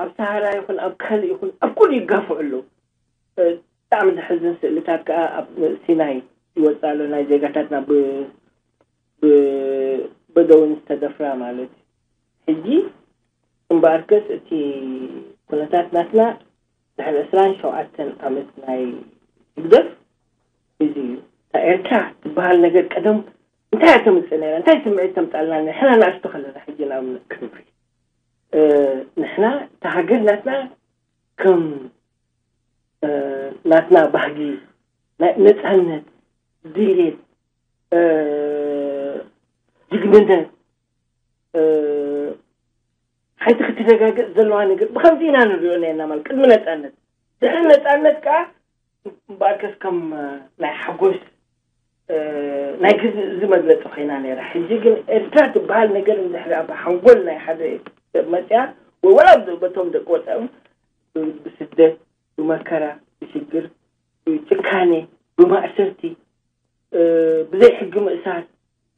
ኣብ ሰሃራ ይኹን ኣብ ካልእ ይኹን ኣብ ኩሉ ይጋፍዑ ኣለዉ። ብጣዕሚ ዘሕዝን ስእልታት ከኣ ኣብ ሲናይ ይወጽእ ኣሎ፣ ናይ ዜጋታትና ብበደውን ዝተደፍራ ማለት እዩ። ሕጂ እምበኣርከስ እቲ ኩነታት ናትና ድሕሪ ዕስራን ሸውዓተን ዓመት ናይ ህግደፍ እዚ እዩ። እታ ኤርትራ ትበሃል ነገር ቀደም እንታይ እያ ተምጽእ ነይራ? እንታይ ስምዒት ተምጻልና? ንሕና ንኣሽቱ ከለና ሕጂ ንኣብነት ክንርኢ፣ ንሕና እታ ሃገር ናትና ከም ናትና ባህጊ ናይ ነጻነት ድልየት ጅግንነት ሓንቲ ክትረጋገጽ ዘለዋ ነገር ብኸምዚ ኢና ንሪኦ ነርና። ማለት ቅድሚ ነጻነት፣ ድሕሪ ነጻነት ከዓ እምበኣርከስ ከም ናይ ሓጎስ ናይ ግዚ እዚ መግለፂ ኮይና ነይራ። ሕጂ ግን ኤርትራ ትበሃል ነገር እንድሕር ኣብ ሓንጎል ናይ ሓደ ሰብ መፅያ፣ ወይ ወላ በቶም ደቂ ወፃኢ ብስደት፣ ብመከራ፣ ብሽግር፣ ብጭካኔ፣ ብማእሰርቲ፣ ብዘይ ሕጊ ምእሳር፣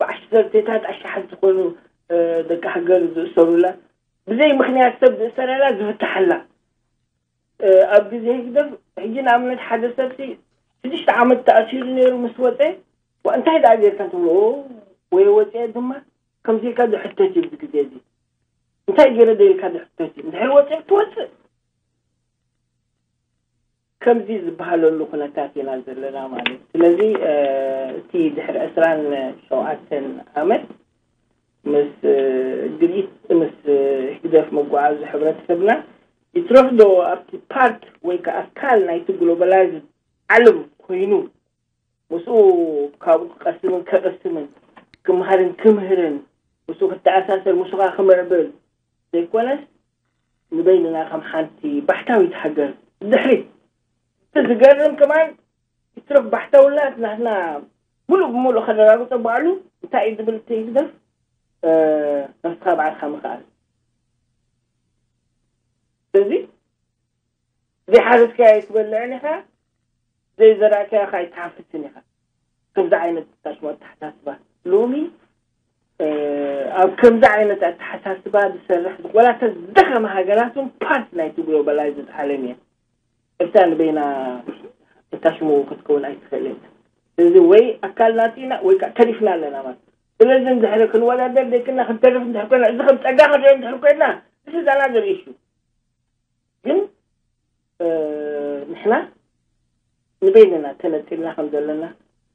ብዓሰርተታት ኣሽሓት ዝኾኑ ደቂ ሃገር ዝእሰሩላ፣ ብዘይ ምኽንያት ሰብ ዝእሰረላ ዝፍትሓላ፣ ኣብ ግዜ ህግደፍ ሕጂ ንኣብነት ሓደ ሰብሲ ሽዱሽተ ዓመት ተኣሲሩ ነይሩ ምስ ወፀ፣ ዋ እንታይ ደኣ ጌርካ ትብሎ? ወይ ወፅአ ድማ ከምዚ ኢልካ ዝሕተት እዩ ኣብዚ ግዜ እዚ። እንታይ ገይረ ዶ ኢልካ ዝሕተት እዩ። እንድሕር ወፅእ ትወፅእ። ከምዚ ዝበሃለሉ ኩነታት ኢና ዘለና ማለት። ስለዚ እቲ ድሕሪ ዕስራን ሸውዓተን ዓመት ምስ ግዲት ምስ ህግደፍ መጓዓዙ ሕብረተሰብና ይትረፍ ዶ ኣብቲ ፓርት ወይ ከዓ ኣካል ናይቲ ግሎባላይዝድ ዓለም ኮይኑ ምስኡ ካብኡ ክቐስምን ከቐስምን ክምሃርን ክምህርን ምስኡ ክተኣሳሰር ምስኡ ከዓ ክምዕብል ዘይኮነስ ንበይንና ከም ሓንቲ ባሕታዊት ሃገር ድሕሪት። እቲ ዝገርም ከማን ይትረፍ ባሕታውነት ናትና ሙሉእ ብሙሉእ ከረጋግጾ ባዕሉ እንታይ እዩ ዝብል እቲ ህግደፍ ነፍስኻ ባዕልኻ ምኽኣል። ስለዚ ዘይሓረስካዮ ኣይትበልዕን ኢኻ፣ ዘይዘራእካዮ ከኣ ኣይትሓፍስን ኢኻ። ከምዚ ዓይነት ታሽሞ ኣተሓሳስባ ሎሚ ኣብ ከምዚ ዓይነት ኣተሓሳስባ ዝሰርሕ ወላ ተዝደኸመ ሃገራት እውን ፓርት ናይቲ ግሎባላይዝድ ዓለም እየን። ኤርትራ ንበይና ታሽሞ ክትከውን ኣይትኽእልን። ስለዚ ወይ ኣካል ናጺና ወይ ከዓ ተሪፍና ኣለና ማለት። ስለዚ እንድሕሪ ክንወዳደር ደቅና ክንተርፍ እንድሕር ኮይና፣ እዚ ከም ጸጋ ክንሪኦ እንድሕር ኮይና፣ this is another issue። ግን ንሕና ንበይንና ተነጢልና ከም ዘለና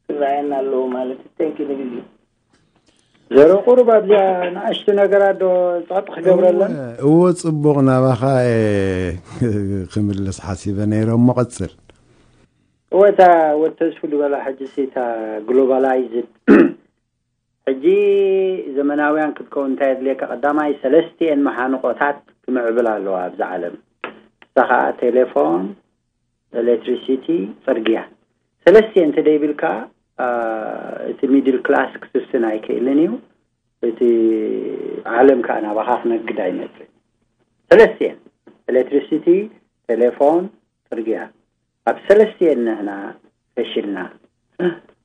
ክረኣየና ኣለዎ ማለት እዩ። Thank you ንግዜ። ዘሮ ቁሩብ ኣብዚኣ ንኣሽቱ ነገራት ዶ ጸቕጢ ክገብረለን? እወ፣ እወ፣ ጽቡቕ ናባኻ እየ ክምልስ ሓሲበ ነይረ እሞ ቀጽል። እወ፣ እታ ወዲ ተስፉ ዝበላ ሕጂ ሲ እታ ግሎባላይዝድ ሕጂ ዘመናውያን ክትከውን እንታይ የድልየካ? ቀዳማይ ሰለስቲኤን መሓንቆታት ክምዕብል ኣለዋ ኣብዚ ዓለም። እሳ ኸዓ ቴሌፎን፣ ኤሌክትሪሲቲ፣ ጽርግያ። ሰለስቲኤን እንተደይብልካ እቲ ሚድል ክላስ ክስስን ኣይክእልን እዩ። እቲ ዓለም ከዓ ናባኻ ክነግድ ኣይመጽእ። ሰለስቲኤን፣ ኤሌክትሪሲቲ፣ ቴሌፎን፣ ጽርግያ። ኣብ ሰለስቲኤን ንሕና ፈሽልና።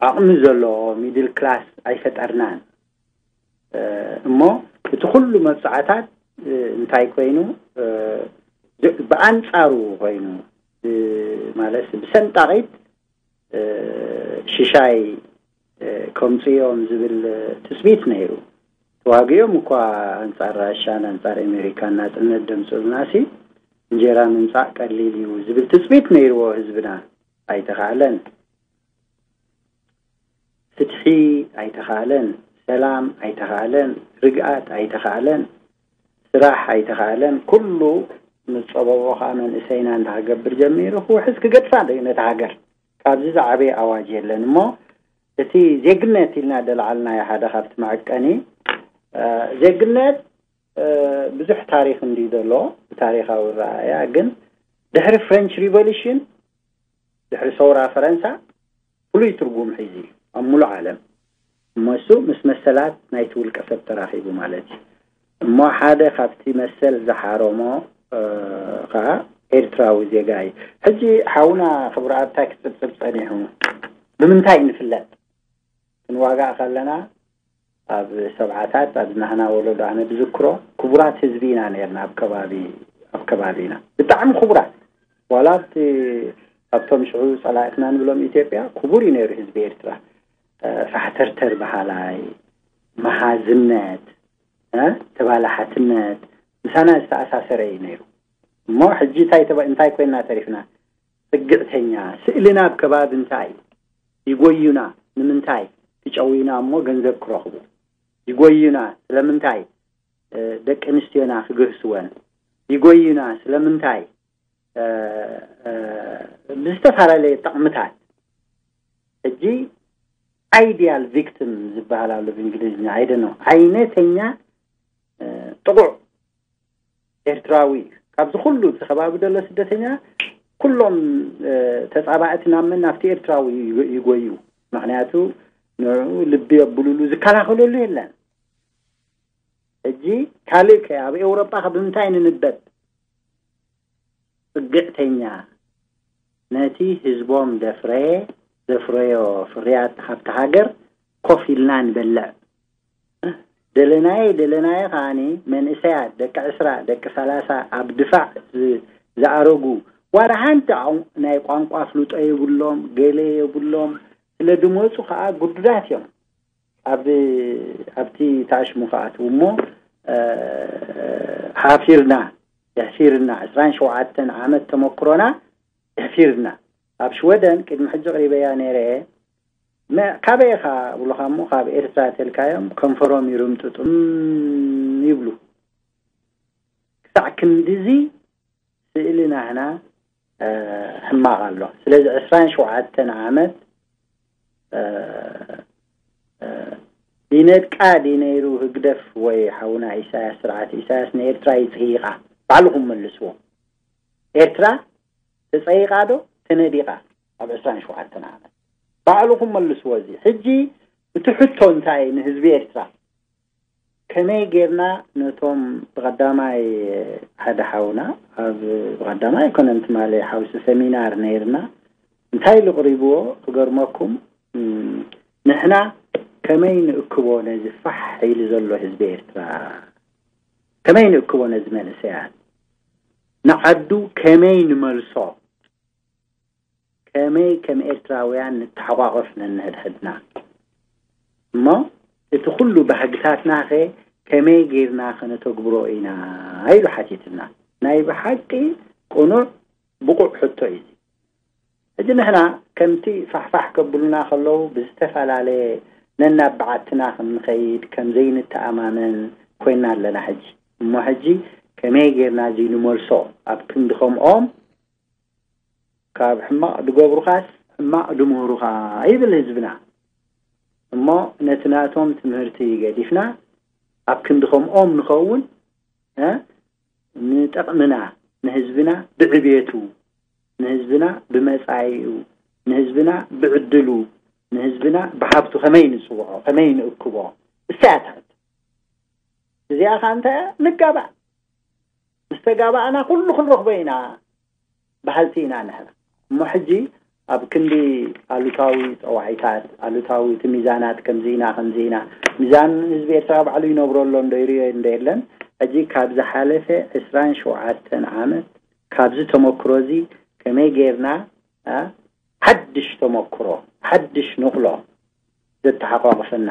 ዓቕሚ ዘለዎ ሚድል ክላስ ኣይፈጠርናን። እሞ እቲ ኩሉ መብፅዓታት እንታይ ኮይኑ ብኣንፃሩ ኮይኑ ማለት ብሰንጣቒት ሽሻይ ከምፅኦም ዝብል ትፅቢት ነይሩ። ተዋጊኦም እኳ ኣንፃር ራሻን ኣንፃር ኣሜሪካን ናፅነት ደምፅኡልና ሲ እንጀራ ምምፃእ ቀሊል እዩ ዝብል ትፅቢት ነይርዎ ህዝብና። ኣይተኻእለን። ፍትሒ ኣይተኻእለን፣ ሰላም ኣይተኻእለን፣ ርግኣት ኣይተኻእለን፣ ስራሕ ኣይተኻእለን። ኩሉ ምስ ጸበቦ ከዓ መንእሰይና እንዳክገብር ጀሚሩ ክውሕዝ ክገድፋ ዶ እዩ ነቲ ሃገር? ካብዚ ዝዓበየ ኣዋጅ የለን። እሞ እቲ ዜግነት ኢልና ደልዓልናዮ ሓደ ካብቲ መዐቀኒ ዜግነት ብዙሕ ታሪኽ እንድዩ ዘሎ ብታሪኻዊ ረኣያ። ግን ድሕሪ ፍሬንች ሪቮሉሽን ድሕሪ ሰውራ ፈረንሳ ፍሉይ ትርጉም ሒዙ እዩ ኣብ ሙሉእ ዓለም። እሞ እሱ ምስ መሰላት ናይቲ ውልቀ ሰብ ተራኺቡ ማለት እዩ። እሞ ሓደ ካብቲ መሰል ዝሓረሞ ከዓ ኤርትራዊ ዜጋ እዩ። ሕጂ ሓውና ክቡር ኣብታይ ክጽብጽብ ጸኒሑ፣ ብምንታይ ንፍለጥ? ክንዋጋእ ከለና ኣብ ሰብዓታት ኣብ ናህና ወለዶ ኣነ ብዝክሮ ክቡራት ህዝቢ ኢና ነርና። ኣብ ከባቢ ኣብ ከባቢና ብጣዕሚ ክቡራት፣ ዋላ ኣብቲ ኣብቶም ሽዑ ጸላእትና ንብሎም ኢትዮጵያ ክቡር እዩ ነይሩ ህዝቢ ኤርትራ። ፋሕተርተር በሃላይ፣ መሃዝነት፣ ተባላሓትነት ምሳና ዝተኣሳሰረ እዩ ነይሩ። እሞ ሕጂ እንታይ ኮይንና ተሪፍና? ጽግዕተኛ። ስእልና ኣብ ከባቢ እንታይ እዩ? ይጎዩና። ንምንታይ? ክጨውዩና እሞ ገንዘብ ክረኽቡ ይጎዩና። ስለምንታይ? ደቂ ኣንስትዮና ክግህስወን ይጎዩና። ስለምንታይ? ብዝተፈላለየ ጥቕምታት። ሕጂ ideal victim ዝበሃል ኣሎ ብእንግሊዝኛ፣ ኣይደ ነው፣ ዓይነተኛ ጥቑዕ ኤርትራዊ እዩ። ካብዚ ኩሉ እቲ ከባቢ ዘሎ ስደተኛ ኩሎም ተጻባእቲ ናብ መን? ናብቲ ኤርትራዊ ይጎዩ። ምክንያቱ ንዕኡ ልቢ የብሉሉ፣ ዝከላኸለሉ የለን። ሕጂ ካልእ ከ ኣብ ኤውሮጳ ከ ብምንታይ ንንበብ? ጽግዕተኛ። ነቲ ህዝቦም ደፍረየ ዘፍረዮ ፍርያት ሃብቲ ሃገር ኮፍ ኢልና ንበልዕ። ደለናየ ደለናየ ከኣኒ መንእሰያት ደቂ ዕስራ ደቂ ሰላሳ ኣብ ድፋዕ ዝኣረጉ ዋላ ሓንቲ ናይ ቋንቋ ኣፍልጦ የብሎም፣ ገለ የብሎም። ስለ ድመጹ ከኣ ግዱዳት እዮም። ኣብ ኣብቲ ታሽሙ ከኣትዉ እሞ ሓፊርና፣ የሕፊርና። ዕስራን ሸውዓተን ዓመት ተመክሮና የሕፊርና። ኣብ ሽወደን ቅድሚ ሕጂ ቅሪበያ ነይረ። ካበይ ኢኻ ብሉኻ እሞ ካብ ኤርትራ ተልካዮም ከንፈሮም ይርምጥጡም ይብሉ። ክሳዕ ክንድዚ ስእሊ ናህና ሕማቕ ኣሎ። ስለዚ ዕስራን ሸውዓተን ዓመት ይነድቃ ድዩ ነይሩ ህግደፍ ወይ ሓውና ኢሳያስ? ስርዓት ኢሳያስ ንኤርትራ ይጽይቓ? ባዕልኹም መልስዎ። ኤርትራ ተጸይቓ ዶ ተነዲቓ? ኣብ ዕስራን ሸውዓተን ዓመት ባዕልኹም መልስዎ። እዚ ሕጂ እቲ ሕቶ እንታይ ንህዝቢ ኤርትራ? ከመይ ጌርና ነቶም ብቐዳማይ ሓደ ሓውና ኣብ ብቐዳማይ ኣይኮነን ትማሊ ሓውሲ ሰሚናር ነይርና እንታይ ኢሉ ቅሪብዎ ክገርመኩም ንሕና ከመይ ንእክቦ ነዚ ፋሕ ኢሉ ዘሎ ህዝቢ ኤርትራ ከመይ ንእክቦ ነዚ መንእሰያት ንዓዱ ከመይ ንመልሶ ከመይ ከም ኤርትራውያን ንተሓቋቐፍ ነንሕድሕድና እሞ እቲ ኩሉ ባህግታትናኸ ከመይ ጌርና ከነተግብሮ ኢና ኢሉ ሓቲትና። ናይ ብሓቂ ቅኑዕ ብቑዕ ሕቶ እዩ። ሕጂ ንሕና ከምቲ ፋሕፋሕ ከብሉና ከለዉ ብዝተፈላለየ ነናብ በዓትና ከም ንኸይድ ከም ዘይንተኣማመን ኮይና ኣለና። ሕጂ እሞ ሕጂ ከመይ ጌርና እዚ ንመልሶ ኣብ ክንዲ ከምኦም ካብ ሕማቕ ድገብሩኻስ ሕማቕ ድምህሩኻ ይብል ህዝብና። እሞ ነቲ ናቶም ትምህርቲ ገዲፍና ኣብ ክንዲ ከምኦም ንኸውን ንጠቕምና ንህዝብና ብዕቤቱ ንህዝብና ብመጻኢኡ ንህዝብና ብዕድሉ ንህዝብና ብሃብቱ ከመይ ንጽውዖ ከመይ ንእክቦ እሳያታት እዚኣ ከ እንታይ ንጋባእ ምስ ተጋባእና ኩሉ ክንረኽቦ ኢና በሃልቲ ኢና ንሕና። እሞ ሕጂ ኣብ ክንዲ ኣሉታዊ ጸዋዒታት፣ ኣሉታዊ እቲ ሚዛናት ከምዚ ኢና ከምዚ ኢና፣ ሚዛን ህዝቢ ኤርትራ ባዕሉ ይነብሮ ኣሎ እንዶ ይርእዮ እንዶ የለን። ሕጂ ካብ ዝሓለፈ ዕስራን ሸውዓተን ዓመት ካብዚ ተመክሮ እዚ ከመይ ጌርና ሓድሽ ተመክሮ ሓድሽ ንቕሎ ዘተሓቋቕፈና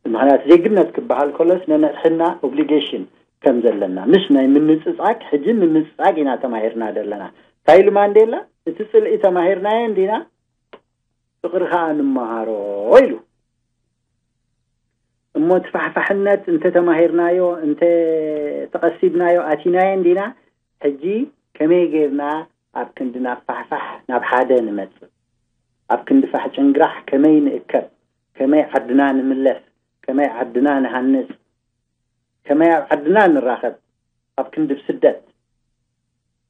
ምኽንያት ዜግነት ክበሃል ከሎስ ነንሕድሕድና ኦብሊጌሽን ከም ዘለና ምስ ናይ ምንጽጻግ ሕጂ ምንጽጻግ ኢና ተማሂርና ዘለና እንታይ ኢሉ ማንዴላ እቲ ጽልኢ ተማሂርናዮ እንዲና ፍቕሪ ከዓ ንመሃሮ ኢሉ እሞ ትፋሕፋሕነት እንተ ተማሂርናዮ እንተ ተቐሲብናዮ ኣቲናዮ እንዲና ሕጂ ከመይ ጌርና ኣብ ክንዲ ናብ ፋሕፋሕ ናብ ሓደ ንመጽእ ኣብ ክንዲ ፋሕ ጭንግራሕ ከመይ ንእከብ ከመይ ዓድና ንምለስ ከመይ ዓድና ንሃንጽ ከመይ ኣብ ዓድና ንራኸብ ኣብ ክንዲ ብስደት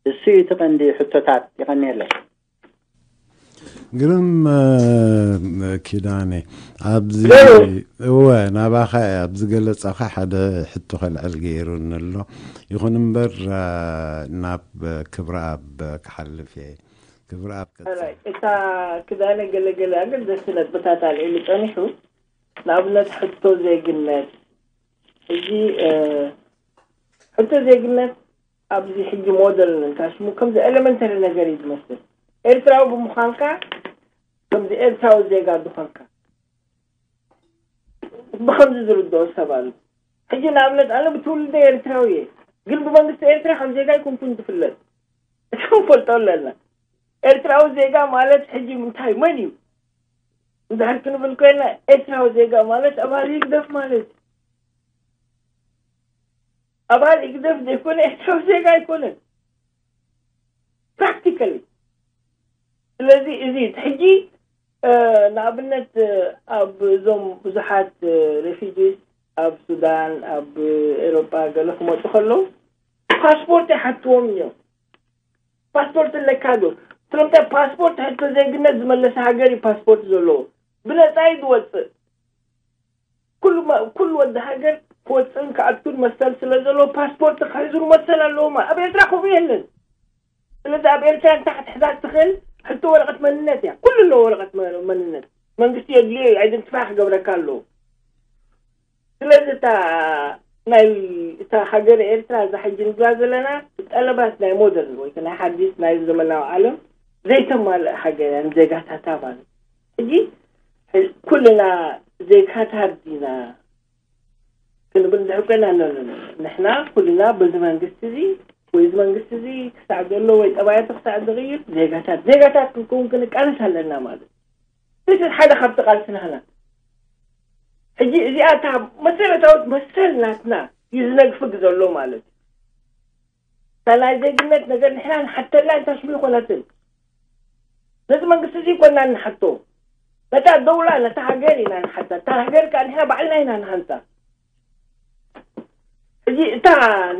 እሱ እቲ ቀንዲ ሕቶታት ይቐንየለይ ግርም ኪዳነ፣ ኣብዚ እወ፣ ናባኻ ኣብዚ ገለጻኻ ሓደ ሕቶ ከልዕል ገይሩኒ ኣሎ። ይኹን እምበር ናብ ክብረኣብ ክሓልፍ እየ። ክብረኣብ ቀጽል። እታ ክዳነ ገለገለ ኣገደስቲ ነጥብታት ኣልዒሉ ጸኒሑ። ንኣብነት ሕቶ ዜግነት፣ እዚ ሕቶ ዜግነት ኣብዚ ሕጂ ሞደል እንታሽሙ ከምዚ ኤሌመንተሪ ነገር እዩ ዝመስል። ኤርትራዊ ብምዃንካ ከምዚ ኤርትራዊ ዜጋ ዝኾንካ ብኸምዚ ዝርድኦ ሰብ ኣሎ። ሕጂ ንኣብነት ኣነ ብትውልደ ኤርትራዊ እየ፣ ግን ብመንግስቲ ኤርትራ ከም ዜጋ ኣይኮንኩን ዝፍለጥ። እቲ ክንፈልጦ ኣለና። ኤርትራዊ ዜጋ ማለት ሕጂ እንታይ መን እዩ? እንድሕር ክንብል ኮይና ኤርትራዊ ዜጋ ማለት ኣባል ህግደፍ ማለት እዩ። ኣባል ህግደፍ ዘይኮነ ኤርትራዊ ዜጋ ኣይኮነን ፕራክቲካሊ። ስለዚ እዚ እቲ ሕጂ ንኣብነት ኣብ እዞም ብዙሓት ሬፊጂስ ኣብ ሱዳን ኣብ ኤሮጳ ገለ ክመፁ ከለዉ ፓስፖርት ይሓትዎም እዮም። ፓስፖርት ኣለካ ዶ? ስለምንታይ ፓስፖርት ሕቶ ዜግነት ዝመለሰ ሃገር እዩ ፓስፖርት ዘለዎ። ብነፃ እዩ ዝወፅእ። ኩሉ ወዲ ሃገር ክወፅእን ክኣቱን መሰል ስለ ዘለዎ ፓስፖርት ክሕዙ መሰል ኣለዎም። ኣብ ኤርትራ ከምኡ የለን። ስለዚ ኣብ ኤርትራ እንታይ ክትሕዛ ትኽእል? ሕቶ ወረቐት መንነት እያ። ኩሉ ኣለዎ ወረቐት መንነት። መንግስቲ የድልዮ እዩ። ኣይደንቲፋይ ክገብረካ ኣለዎ። ስለዚ እታ ናይ እታ ሃገር ኤርትራ እዛ ሕጂ ንብላ ዘለና ጠለባት ናይ ሞደርን ወይ ናይ ሓዲስ ናይ ዘመናዊ ዓለም ዘይተማልእ ሃገር እያ ንዜጋታታ ማለት። ሕጂ ኩልና ዜጋታት ዲና ክንብል እንድሕር ኮይና፣ ኖ፣ ኖ፣ ኖ። ንሕና ኩልና በዚ መንግስቲ እዚ ወይ እዚ መንግስቲ እዚ ክሳዕ ዘሎ ወይ ጠባያቱ ክሳዕ ዝቕይር ዜጋታት፣ ዜጋታት ክንከውን ክንቃለስ ኣለና ማለት እዩ። እዚ ሓደ ካብቲ ቃልሲ ናህና። ሕጂ እዚኣ እታ መሰረታዊት መሰል ናትና እዩ ዝነግፍግ ዘሎ ማለት እዩ። እታ ናይ ዜግነት ነገር ንሕና ንሓተላ እንታይ ሽሙ ይኮነትን። ነዚ መንግስቲ እዚ ይኮና ንሓቶ። ነታ ደውላ፣ ነታ ሃገር ኢና ንሓታ። እታ ሃገር ከኣ ንሕና ባዕልና ኢና ንሃንጻ። ሕጂ እታ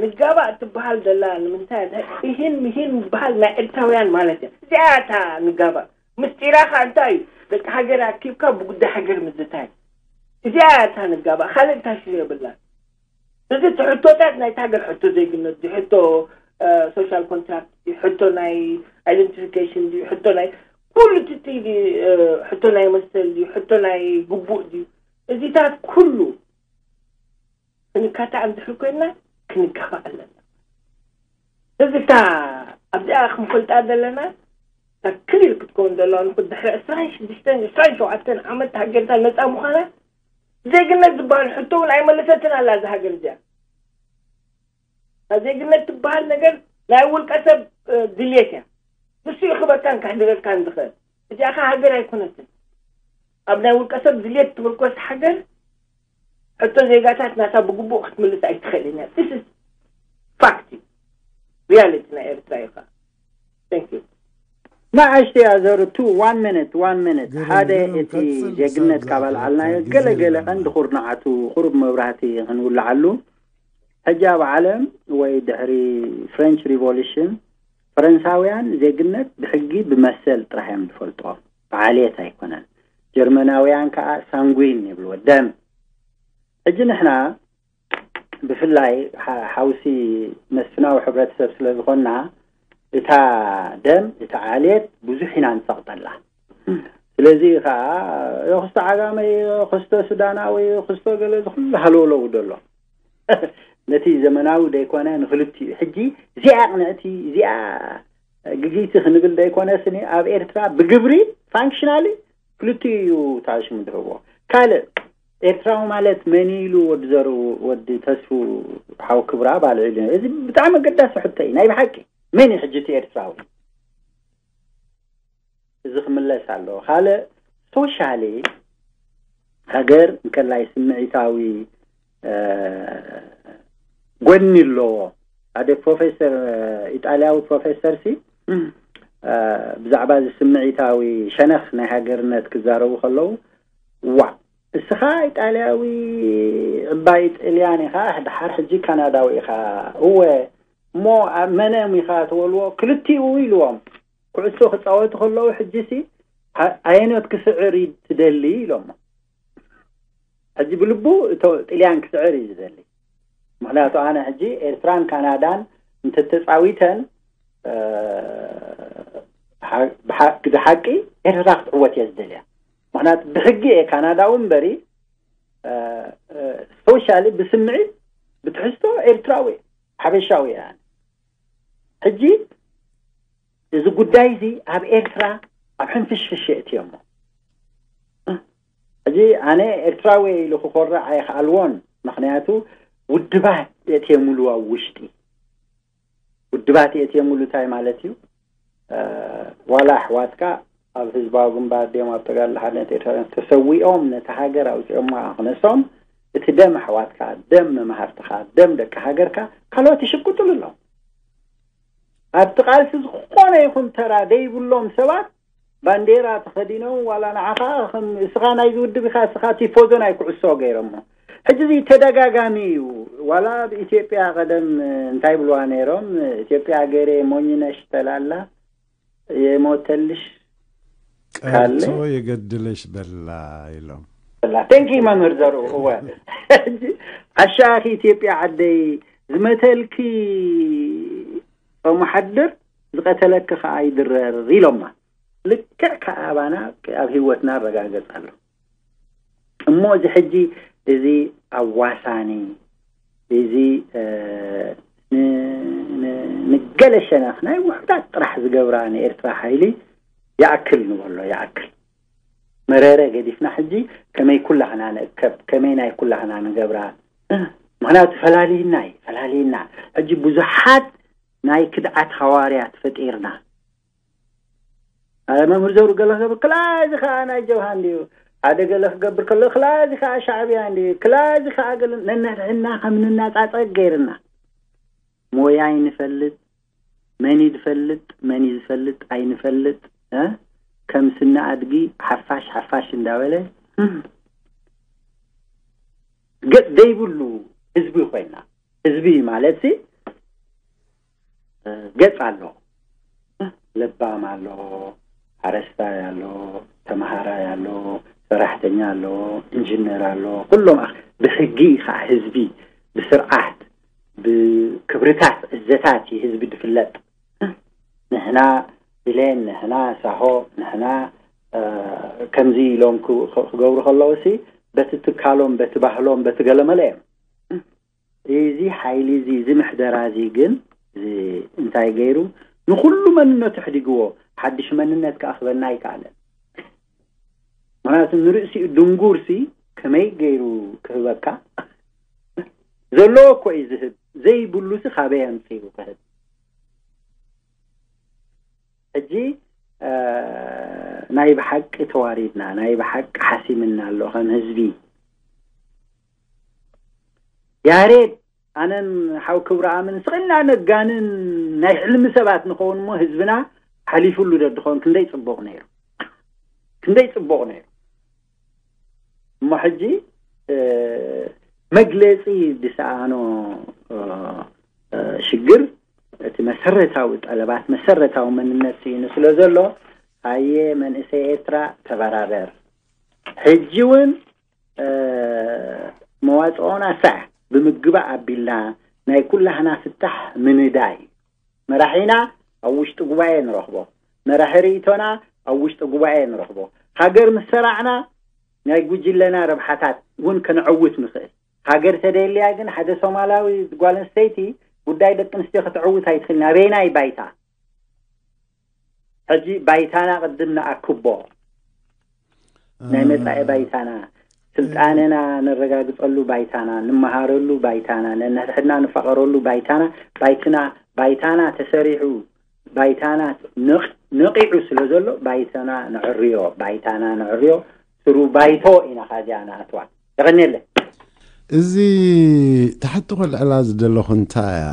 ንጋባእ ትበሃል ዘላ ንምንታይ እያ? ኢሂን ምሂን ዝበሃል ናይ ኤርትራውያን ማለት እያ። እዚኣ እታ ንጋባእ። ምስጢራ ከኣ እንታይ እዩ? ደቂ ሃገር ኣኪብካ ብጉዳይ ሃገር ምዝታይ። እዚኣ እያ እታ ንጋባእ። ካልእ እንታይ ሽም የብላን። እዚ እቲ ሕቶታት ናይቲ ሃገር፣ ሕቶ ዜግነት ድዩ፣ ሕቶ ሶሻል ኮንትራክት ድዩ፣ ሕቶ ናይ ኣይደንቲፊኬሽን ድዩ፣ ሕቶ ናይ ኩሉ እቲ፣ እቲ፣ እ፣ ሕቶ ናይ መሰል ድዩ፣ ሕቶ ናይ ግቡእ ድዩ፣ እዚታት ኩሉ ክንካታዕ እንድሕር ኮይንና ክንጋባእ ኣለና። እዚ እታ ኣብዚኣ ክንፈልጣ ዘለና እታ ክሊር ክትከውን ዘለዋ ንኹ ድሕሪ ዕስራን ሽዱሽተን፣ ዕስራን ሸውዓተን ዓመት ሃገርና ነፃ ምዃና ዜግነት ዝበሃል ሕቶ እውን ኣይመለሰትን ኣላ እዛ ሃገር እዚኣ። እታ ዜግነት ትበሃል ነገር ናይ ውልቀ ሰብ፣ እ፣ ድልየት እያ። ንሱ እዩ ክበካን ከሕድረካን ዝኽእል። እዚኣ ኸ ሃገር ኣይኮነትን። ኣብ ናይ ውልቀ ሰብ ድልየት ትምርኮስ ሃገር ሕቶ ዜጋታት ናታ ብግቡእ ክትምልስ ኣይትኽእልን እያ። This is fact እዩ። ሪያሊቲ ናይ ኤርትራ እዩ ኸዓ። Thank you። ንኣሽተይ ኣዘሩ፣ two፣ one minute፣ one minute። ግርም፣ ሓደ፣ ግርም፣ እቲ ቀጽል፣ ዜግነት ክሳብ ካብ ኣልዓልናዮ ዝኣክል ገለ ገለ ቀንዲ ኩርናዓቱ ቁሩብ መብራህቲ ክንውልዓሉ። ሕጂ ኣብ ዓለም ወይ ድሕሪ ፍሬንች ሪቮሉሽን ፈረንሳውያን ዜግነት ብሕጊ ብመሰል ጥራሕ እዮም ዝፈልጥዎ፣ ብዓልየት ኣይኮነን። ጀርመናውያን ከኣ ሳንጉዊን ይብልዎ፣ ደም። ሕጂ ንሕና ብፍላይ ሓ-፣ ሓውሲ መስፍናዊ ሕብረተሰብ ስለ ዝኾንና፣ እታ ደም፣ እታ ዓልየት ብዙሕ ኢና ንጸቕጠላ። ስለዚ ኸዓ፣ "ኦ፣ ክስቶ ዓጋመ፣ ክስቶ ሱዳናዊ፣ ክስቶ ገለ" ዝኹሉ ሃለውለው ደሎ። ነቲ ዘመናዊ ደይኮነ ንኽልቲኡ። ሕጂ እዚኣ ቅንዕቲ፣ እዚኣ ግግይቲ ክንብል ደይኮነ ስኒ፣ ኣብ ኤርትራ ብግብሪ ፋንክሽናሊ ክልቲኡ እዩ ታሽሙ ድህቦ። ካልእ ኤርትራዊ ማለት መን ኢሉ ወዲ ዘሩ፣ ወዲ ተስፉ ሓው ክብራ ባልዒሉ? እዚ ብጣዕሚ ኣገዳሲ ሕቶ እዩ። ናይ ብሓቂ መን እዩ ሕጂ እቲ ኤርትራዊ? እዚ ክምለስ ኣለዎ። ካልእ ሶሻሊ ሃገር እንከላይ ስምዒታዊ፣ እ፣ ጎኒ ኣለዎ። ሓደ ፕሮፌሰር፣ እ፣ ኢጣልያዊ ፕሮፌሰር ሲ፣ እ፣ ብዛዕባ እዚ ስምዒታዊ ሸነኽ ናይ ሃገርነት ክዛረቡ ከለዉ፣ "ዋእ፣ እስኻ ኢጣልያዊ ዕባይ ጥልያን ኢኻ፣ ድሓር ሕጂ ካናዳዊ ኢኻ። እወ፣ እሞ ኣብ መነም ኢኻ ትበልዎ?" ክልቲኡ ኢልዎም። ኩዕሶ ክጻወቱ ከለዉ ሕጂ ሲ ኣየኖት ክስዕር እዩ ትደሊ ኢሎሞ። ሕጂ ብልቡ እቶ ጥልያን ክስዕር እዩ ዝደሊ። ምክንያቱ ኣነ ሕጂ ኤርትራን ካናዳን እንተተጻዊተን ብሓቂ ኤርትራ ክትዕወት እየ ዝደልያ። ምክንያቱ ብሕጊ እየ ካናዳዊ እምበሪ ሶሻሊ ብስምዒት ብትሕዝቶ ኤርትራዊ ሓበሻዊ እየ። ሕጂ እዚ ጉዳይ እዚ ኣብ ኤርትራ ኣብ ሕንፍሽፍሽ የእትዮሞ። ሕጂ ኣነ ኤርትራዊ ኢሉ ክኮርዕ ኣይክኣልዎን። ምክንያቱ ውድባት የእትየምሉ ኣብ ውሽጢ ውድባት የእትየምሉ እንታይ ማለት እዩ? ዋላ ኣሕዋትካ ኣብ ህዝባዊ ግንባር ድዮም ኣብ ተጋድሎ ሓርነት ኤርትራ ተሰዊኦም ነቲ ሃገር ኣውፂኦማ ክነሶም እቲ ደም ኣሕዋትካ፣ ደም መማህርትኻ፣ ደም ደቂ ሃገርካ ካልኦት ይሽቅጥሉ ኣለዉ። ኣብቲ ቃልሲ ዝኾነ ይኹን ተራ ዘይብሎም ሰባት ባንዴራ ተኸዲኖም ዋላ ንዓኻ እስኻ ናይዚ ውድብ ኢኻ እስኻ ቲፎዞ ናይ ኩዕሶ ገይሮሞ። ሕጂ እዚ ተደጋጋሚ እዩ። ዋላ ኣብ ኢትዮጵያ ቀደም እንታይ ብልዋ ነይሮም? ኢትዮጵያ ሃገሬ ሞኝነሽ ተላላ የሞተልሽ ካለ የገድለሽ በላ ኢሎም። ቴንኪ መምህር ዘርኡ እወ ዓሻኺ ኢትዮጵያ ዓደይ ዝመተልኪ ጾሙ ሓድር ዝቐተለኪ ከዓ ይድረር ኢሎማ። ልክዕ ከኣባና ኣብ ህይወትና ኣረጋገጽ ኣሎ። እሞ እዚ ሕጂ እዚ ኣዋሳኒ እዚ ንገለ ሸነኽ ናይ ውሕዳት ጥራሕ ዝገብራ ንኤርትራ ሓይሊ ይኣክል ንበሎ ይኣክል መረረ ገዲፍና ሕጂ ከመይ ኩላህና ንእከብ ከመይ ናይ ኩላህና ንገብራ ምክንያቱ ፈላልይና እዩ ፈላልይና ሕጂ ብዙሓት ናይ ክድዓት ሃዋርያት ፈጢርና መምህር ዘሩ ገለ ክገብር ክላ እዚ ከዓ ናይ ጀብሃ እንድዩ ሓደ ገለ ክገብር ከሎ ክላ እዚ ከዓ ሻዕብያ እንድዩ ክላ እዚ ከዓ ገለ ነንሕድሕድና ከም ንናጻጸግ ገይርና ሞያ ይንፈልጥ መን ይዝፈልጥ መን ይዝፈልጥ ኣይንፈልጥ ከም ስነ ኣድጊ ሓፋሽ ሓፋሽ እንዳበለ ገጽ ዘይብሉ ህዝቢ ኮይና ህዝቢ ማለት ሲ ገጽ ኣሎ ለባም ኣሎ ሓረስታይ ኣሎ ተማሃራይ ኣሎ ሰራሕተኛ ኣሎ ኢንጂነር ኣሎ ኩሎም ብሕጊ ከዓ ህዝቢ ብስርዓት ብክብርታት ዕዘታት ህዝቢ ዝፍለጥ ንሕና ብሌን ንሕና ሳሆ ንሕና ከምዚ ኢሎም ክገብሩ ከለዉ ሲ በቲ ትካሎም በቲ ባህሎም በቲ ገለመለ እዮም እዚ ሓይሊ እዚ እዚ ምሕደራ እዚ ግን እዚ እንታይ ገይሩ ንኩሉ መንነቱ ሕዲግዎ ሓድሽ መንነት ከዓ ክበና ኣይከኣለን ምክንያቱ ንርእሲኡ ድንጉር ሲ ከመይ ገይሩ ክህበካ ዘለዎ እኮ እዩ ዝህብ ዘይብሉ ሲ ካበይ ኣምፅኡ ክህብ ሕጂ ናይ ብሓቂ ተዋሪድና ናይ ብሓቂ ሓሲምና ኣሎ ከም ህዝቢ ያሬድ ኣነን ሓው ክብረኣምን ስቕልና ነጋንን ናይ ሕልሚ ሰባት ንኸውን እሞ ህዝብና ሓሊፉሉ ደድኸውን ክንደይ ፅቡቕ ነይሩ ክንደይ ፅቡቕ ነይሩ እሞ ሕጂ መግለፂ ዝሰኣኖ ሽግር እቲ መሰረታዊ ጠለባት መሰረታዊ መንነት ስኢኑ ስለ ዘሎ ኣየ መንእሰይ ኤርትራ ተበራበር ሕጂ እውን መዋፅኦና ሳዕ ብምግባእ ኣቢልና ናይ ኩላህና ፍታሕ ምንዳይ መራሒና ኣብ ውሽጢ ጉባኤ ንረኽቦ መራሒ ርእይቶና ኣብ ውሽጢ ጉባኤ ንረኽቦ ሃገር ምስ ሰራዕና ናይ ጉጅለና ረብሓታት እውን ከነዕውት ንኽእል ሃገር ተደልያ ግን ሓደ ሶማላዊ ጓል ኣንስተይቲ ጉዳይ ደቂ ኣንስትዮ ከተዕውት ኣይትኽእል ናበይናይ ባይታ ሕጂ ባይታና ቅድም ንኣክቦ ናይ መጻኢ ባይታና ስልጣንና ነረጋግጸሉ ባይታና ንመሃረሉ ባይታና ነንሕድሕድና ንፋቐረሉ ባይታና ባይትና ባይታና ተሰሪሑ ባይታና ነቒዑ ስለ ዘሎ ባይታና ንዕርዮ ባይታና ንዕርዮ ስሩ ባይቶ ኢና ካዚኣ ንኣትዋ የቐንየለ እዚ ትሓቲ ኮልዕላ ዝደለኹ እንታይ እያ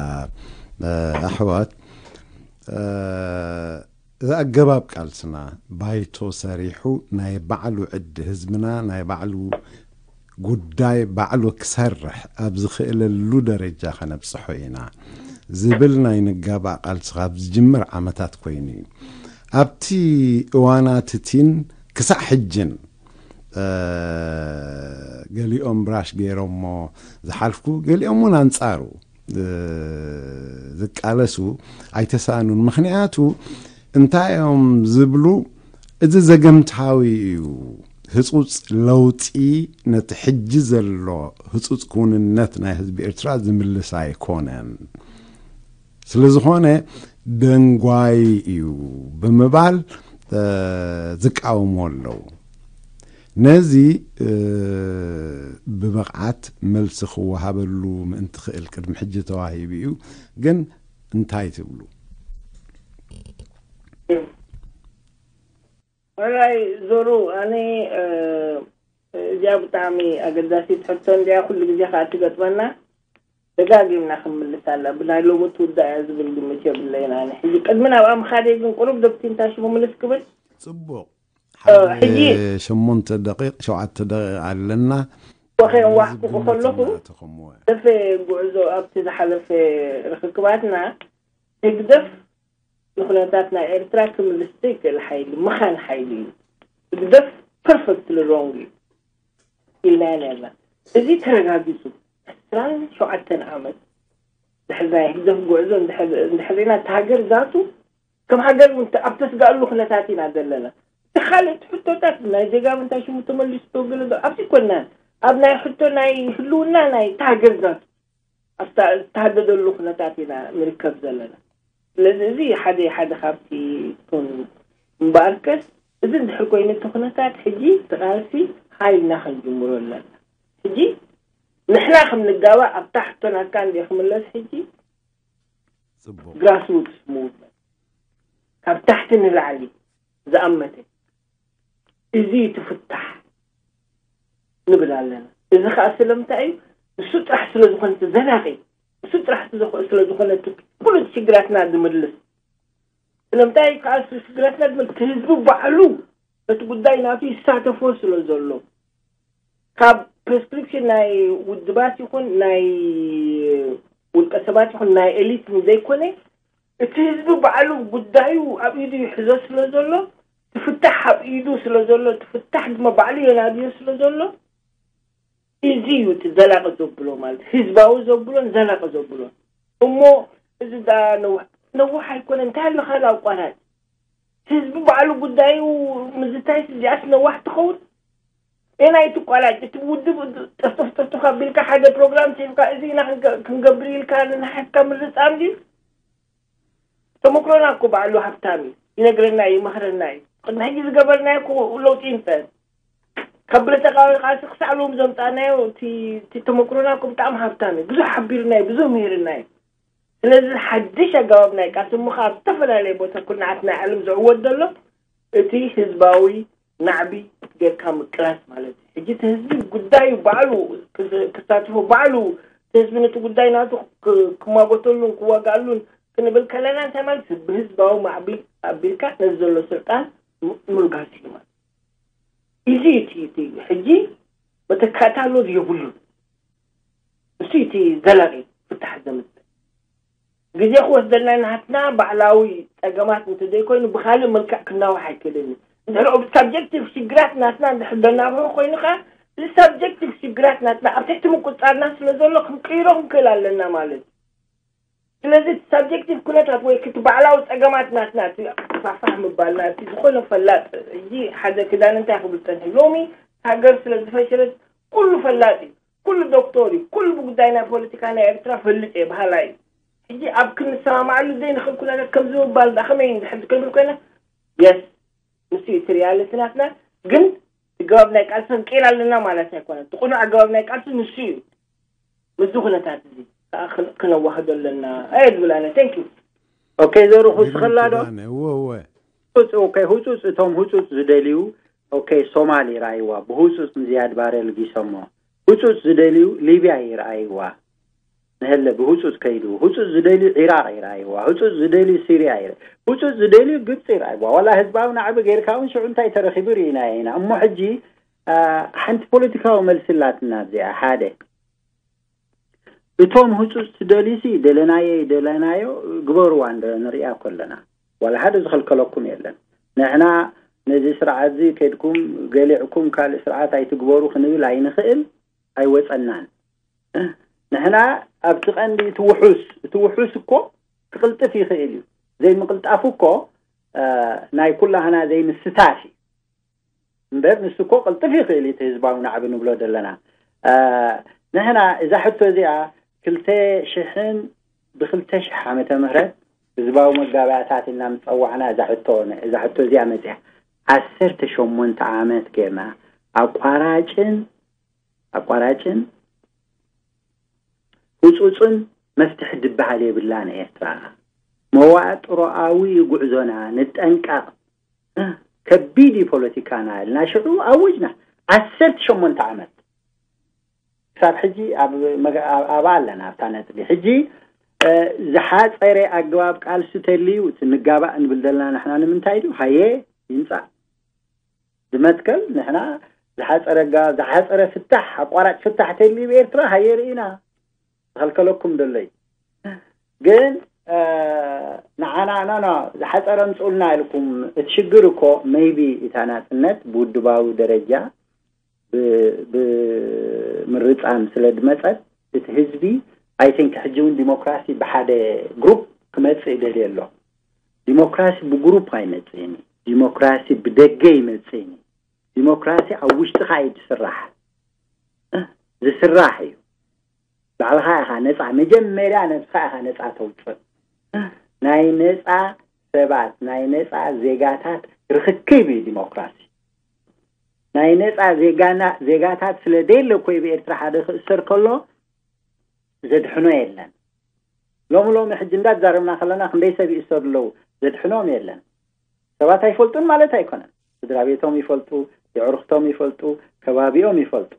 ኣሕዋት እዚ ኣገባብ ቃልስና ባይቶ ሰሪሑ ናይ ባዕሉ ዕዲ ህዝብና ናይ ባዕሉ ጉዳይ ባዕሉ ክሰርሕ ኣብ ዝኽእለሉ ደረጃ ከነብፅሖ ኢና ዝብል ናይ ንጋባእ ቃልሲ ካብ ዝጅምር ዓመታት ኮይኑ እዩ። ኣብቲ እዋናት እቲን ክሳዕ ሕጅን ገሊኦም ብራሽ ገይሮሞ ዝሓልፉ፣ ገሊኦም እውን ኣንጻሩ ዝቃለሱ ኣይተሳእኑን። ምኽንያቱ እንታይ እዮም ዝብሉ? እዚ ዘገምታዊ እዩ። ህጹጽ ለውጢ ነቲ ሕጂ ዘሎ ህጹጽ ክውንነት ናይ ህዝቢ ኤርትራ ዝምልስ ኣይኮነን። ስለ ዝኾነ ደንጓይ እዩ ብምባል ዝቃወሙ ኣለዉ። ነዚ ብብቕዓት መልሲ ክወሃበሉ ምእንቲ ክእል ቅድሚ ሕጂ ተዋሂቡ እዩ። ግን እንታይ ትብሉ? ሕራይ ዞሩ፣ ኣነ እዚኣ ብጣዕሚ ኣገዳሲት ሕቶ እንዲያ፣ ኩሉ ግዜ ከዓ ትገጥመና፣ ደጋጊምና ክንምልስ ኣላ። ብናይ ሎሚ ትውዳእ እያ ዝብል ግምት የብለይን። ኣነ ሕጂ ቅድሚ ናብኣ ምኻደይ ግን ቁሩብ ዶክቲን ታሽሙ ምልስ ክብል። ጽቡቕ። ሕጂ ሸሞንተ ደቂቕ ሸውዓተ ደቂቕ ኣለና። ወኸ ዋሕኩ ከለኹ፣ ተኸምወ ደፈ ጉዕዞ ኣብቲ ዝሓለፈ ርክክባትና ህግደፍ ንኩነታት ናይ ኤርትራ ክምልስ ዘይክእል ሓይሊ ምኻን ሓይሊ እዩ። ህግደፍ ፐርፈክትሊ ሮንግ እዩ ኢልና ነርና። እዚ ተረጋጊጹ ዕስራን ሸውዓተን ዓመት ድሕሪ ናይ ህግደፍ ጉዕዞ እንድሕር ሪና፣ እቲ ሃገር ዛቱ ከም ሃገር እውን ኣብ ተስጋእሉ ኩነታት ኢና ዘለና። እቲ ካልእ እቲ ሕቶታት ናይ ጀጋኑ እንታይ ሽሙ ተመሊሱ ተወገለ ዶ ኣብዚ ኮናን ኣብ ናይ ሕቶ ናይ ህልውና ናይ እቲ ሃገር ዛቱ ኣብታ ዝተሃደደሉ ኩነታት ኢና ንርከብ ዘለና። ስለዚ እዚ ሓደ ሓደ ካብቲ ቱን እምበኣርከስ፣ እዚ እንድሕር ኮይኑ እቲ ኩነታት ሕጂ እቲ ቃልሲ ሓይልና ክንጅምሮ ኣለና። ሕጂ ንሕና ከም ንጋባእ ኣብታ ሕቶ ናትካ እንደ ክምለስ ሕጂ ጽቡቕ። ግራስሩትስ ሙቭመንት ካብ ታሕቲ ንላዕሊ ዝኣመተ እዚ እዩ እቲ ፍታሕ ንብል ኣለና። እዚ ከዓ ስለምንታይ እዩ? ንሱ ጥራሕ ስለ ዝኾነ እቲ ዘላቂ ንሱ ጥራሕ ስለ ዝኾነ እቲ ኩሉ እቲ ሽግራትና ዝምልስ ስለምንታይ እዩ ከዓ እቲ ሽግራትና ዝምልስ እቲ ህዝቢ ባዕሉ ነቲ ጉዳይ ናቱ ይሳተፎ ስለ ዘሎ ካብ ፕሪስክሪፕሽን ናይ ውድባት ይኹን ናይ ውልቀ ሰባት ይኹን ናይ ኤሊት ዘይኮነ እቲ ህዝቢ ባዕሉ ጉዳዩ ኣብ ኢዱ ይሕዞ ስለ ዘሎ ትፍታሕ ኣብ ኢዱ ስለ ዘሎ ትፍታሕ ድማ ባዕሉ የናድዮ ስለ ዘሎ እዚ እዩ እቲ ዘላቂ ዘብሎ ማለት ህዝባዊ ዘብሎን ዘላቂ ዘብሎን እሞ እዚ ዳ ነውሕ ነውሕ ኣይኮነ እንታይ ኣለካ ዳ ኣቋራጭ ህዝቢ ባዕሉ ጉዳዩ ምዝታይ እዚኣስ ነዋሕ ትኸውን ጤናይ ትቋላጭ እቲ ውድብ ጠፍጠፍ ጠፍጠፍ ኣቢልካ ሓደ ፕሮግራም ሒዝካ እዚ ኢና ክንገብር ኢልካ ንሓፍካ ምርጻም ድዩ ተመክሮና እኮ ባዕሉ ሃብታም እዩ ይነግረና እዩ ይመኽረና እዩ ቅድሚ ሕጂ ዝገበርናዮ እኮ ለውጢ ይምፀን ካብ ብረተቃዊ ቃልሲ ክሳዕ ሎም ዘምፃናዮ እቲ ተመክሮና እኮ ብጣዕሚ ሃብታም እዩ ብዙሕ ሓቢርና እዩ ብዙሕ ምሂርና እዩ ስለዚ ሓድሽ ኣገባብ ናይ ቃልሲ እሞ ከዓ ኣብ ዝተፈላለየ ቦታ ኩርናዓት ናይ ዓለም ዝዕወት ዘሎ እቲ ህዝባዊ ናዕቢ ጌርካ ምቅላስ ማለት እዩ። ሕጂ እቲ ህዝቢ ጉዳዩ ባዕሉ ክሳትፎ ባዕሉ እቲ ህዝቢ ነቲ ጉዳይ ናቱ ክማጎተሉን ክዋጋኣሉን ክንብል ከለና እንታይ ማለት ብህዝባዊ ማዕቢ ኣቢልካ ነዚ ዘሎ ስልጣን ምልጋስ እዩ ማለት እዚ እቲ እቲ ሕጂ መተካእታ ኣሎ የብሉን እሱ እቲ ዘላቂ ፍታሕ ዘምፅእ ግዜ ክወስደልና ናትና ባዕላዊ ፀገማት እንተዘይኮይኑ ብካልእ መልክዕ ክናዋሕ ኣይክእልን እዩ። እንድሕር ኦብሳብጀክቲቭ ሽግራት ናትና እንድሕር ደናብሖ ኮይኑ ከዓ እዚ ሳብጀክቲቭ ሽግራት ናትና ኣብ ትሕቲ ምቁፃርና ስለ ዘሎ ክንቅይሮ ክንክእል ኣለና ማለት እዩ። ስለዚ እቲ ሳብጀክቲቭ ኩነታት ወይ ክቲ ባዕላዊ ፀገማት ናትና እቲ ፋፋሕ ምባልና እቲ ዝኾነ ፈላጥ ሕጂ ሓደ ክዳን እንታይ ክብል ፀኒሑ ሎሚ ሃገር ስለ ዝፈሸለት ኩሉ ፈላጥ እዩ። ኩሉ ዶክተር እዩ። ኩሉ ብጉዳይ ናይ ፖለቲካ ናይ ኤርትራ ፈልጥ እየ በሃላይ እዩ። ሕጂ ኣብ ክንሰማማዓሉ ዘይንኽእል ኩነታት ከምዚ ምባል ደኣ ከመይ ንድሕር ዝከብል ኮይና የስ ንሱ እዩ እቲ ሪያሊቲ ናትና ግን እቲ ገባብ ናይ ቃልሲ ክንቅይር ኣለና ማለት ኣይኮነን። እቲ ቅኑዕ ኣገባብ ናይ ቃልሲ ንሱ እዩ። ምስዚ ኩነታት እዚ ከዓ ክነዋህዶ ኣለና እየ ዝብል ኣነ። Thank you። ኦኬ ዘሩ ክውስኸላ ዶ? እወ እወ ህፁፅ ኦኬ ህፁፅ እቶም ህፁፅ ዝደልዩ ኦኬ ሶማል ይረኣይዋ ብህፁፅ ንዝያድ ባሬ ልጊሶሞ ህፁፅ ዝደልዩ ሊብያ ይረኣይዋ ንሀለ ብህፁፅ ከይዱ ህፁፅ ዝደልዩ ዒራቅ ይረኣይዋ ህፁፅ ዝደልዩ ሲርያ ይረ ህፁፅ ዝደልዩ ግብፂ ይረኣይዋ ዋላ ህዝባዊ ናዕቢ ገይርካ እውን ሽዑ እንታይ ተረኺቡ ርኢናዮ ኢና እሞ ሕጂ ሓንቲ ፖለቲካዊ መልሲ ኣላትና ኣብዚኣ ሓደ እቶም ህፁፅ ትደልዩሲ ደለናዮ ይደለናዮ ግበርዋ እንደ ንሪኣ እኮ ኣለና ዋላ ሓደ ዝኸልከለኩም የለን። ንሕና ነዚ ስርዓት እዚ ከድኩም ገሊዕኩም ካልእ ስርዓት ኣይትግበሩ ክንብል ኣይንኽእል፣ ኣይወፀናን። ንሕና ኣብቲ ቀንዲ እቲ ውሑስ፣ እቲ ውሑስ እኮ ክቕልጥፍ ይኽእል እዩ። ዘይምቕልጣፉ እኮ፣ እ፣ ናይ ኩላህና ዘይምስታፍ እዩ። እምበር ንሱ እኮ ቅልጥፍ ይኽእል እዩ፣ እቲ ህዝባዊ ናዕቢ ንብሎ ዘለና። እ፣ ንሕና እዛ ሕቶ እዚኣ ክልተ ሽሕን፣ ብ ክልተ ሽሕ ዓመተ ምህረት ህዝባዊ መጋባእያታት ኢልና ምጸዋዕና እዛ ሕቶ፣ እዛ ሕቶ እዚኣ መጺኣ። ዓሰርተ ሸሞንተ ዓመት ጌርና። ኣቋራጭን፣ ኣቋራጭን ህጹጽን መፍትሒ ዝበሃል የብላን ኤርትራ። መዋጥሮኣዊ ጉዕዞና ንጠንቀቕ። ከቢድ እዩ ፖለቲካና ኢልና ሽዑ ኣውጅና። ዓሰርተ ሸሞንተ ዓመት ክሳብ ሕጂ ኣብ መጋ-፣ ኣብ-፣ ኣብኣ ኣለና ኣብታ ነጥቢ። ሕጂ፣ እ፣ ዝሓጸረ ኣገባብ ቃልሲ ተልዩ፣ እቲ ንጋባእ ንብል ዘለና ንሕና ንምንታይ ድዩ? ሃየ ይምጻእ። ብመትከል ንሕና ዝሓጸረ ኣገባብ፣ ዝሓጸረ ፍታሕ፣ ኣቋራጭ ፍታሕ ተልዩ ብኤርትራ ሃየ ርኢና። ዝኸልከለኩም ደሎ እዩ። ግን፣ እ፣ ንዓና፣ ኖ፣ ኖ፣ ዝሓጸረ ኣምጽኡልና ኢልኩም፣ እቲ ሽግር እኮ ሜይቢ እታ ናጽነት ብውድባዊ ደረጃ ብ-፣ ብምርጻን ስለ ዝመጸት፣ እቲ ህዝቢ፣ ኣይ ቲንክ፣ ሕጂ እውን ዲሞክራሲ ብሓደ ግሩፕ ክመጽእ ይደልየ ኣሎ። ዲሞክራሲ ብግሩፕ ኣይመጽእን እዩ። ዲሞክራሲ ብደገ ይመጽእን እዩ። ዲሞክራሲ ኣብ ውሽጥኻ እዩ ዝስራሕ። ዝስራሕ እዩ። ባዕልኻ ኢኻ ነጻ፣ መጀመርያ ነብስኻ ኢኻ ነጻ ተውጽእ። ናይ ነጻ ሰባት፣ ናይ ነጻ ዜጋታት ርኽክብ እዩ ዲሞክራሲ። ናይ ነጻ ዜጋና-፣ ዜጋታት ስለ ደየለ እኮ እዩ ብኤርትራ ሓደ ክእሰር ከሎ ዘድሕኖ የለን። ሎሚ ሎሚ ሕጂ እንዳዛረብና ከለና ክንደይ ሰብ ይእሰሩ ኣለዉ፣ ዘድሕኖም የለን። ሰባት ኣይፈልጡን ማለት ኣይኮነን። ስድራ ቤቶም ይፈልጡ፣ የዕሩኽቶም ይፈልጡ፣ ከባቢኦም ይፈልጡ።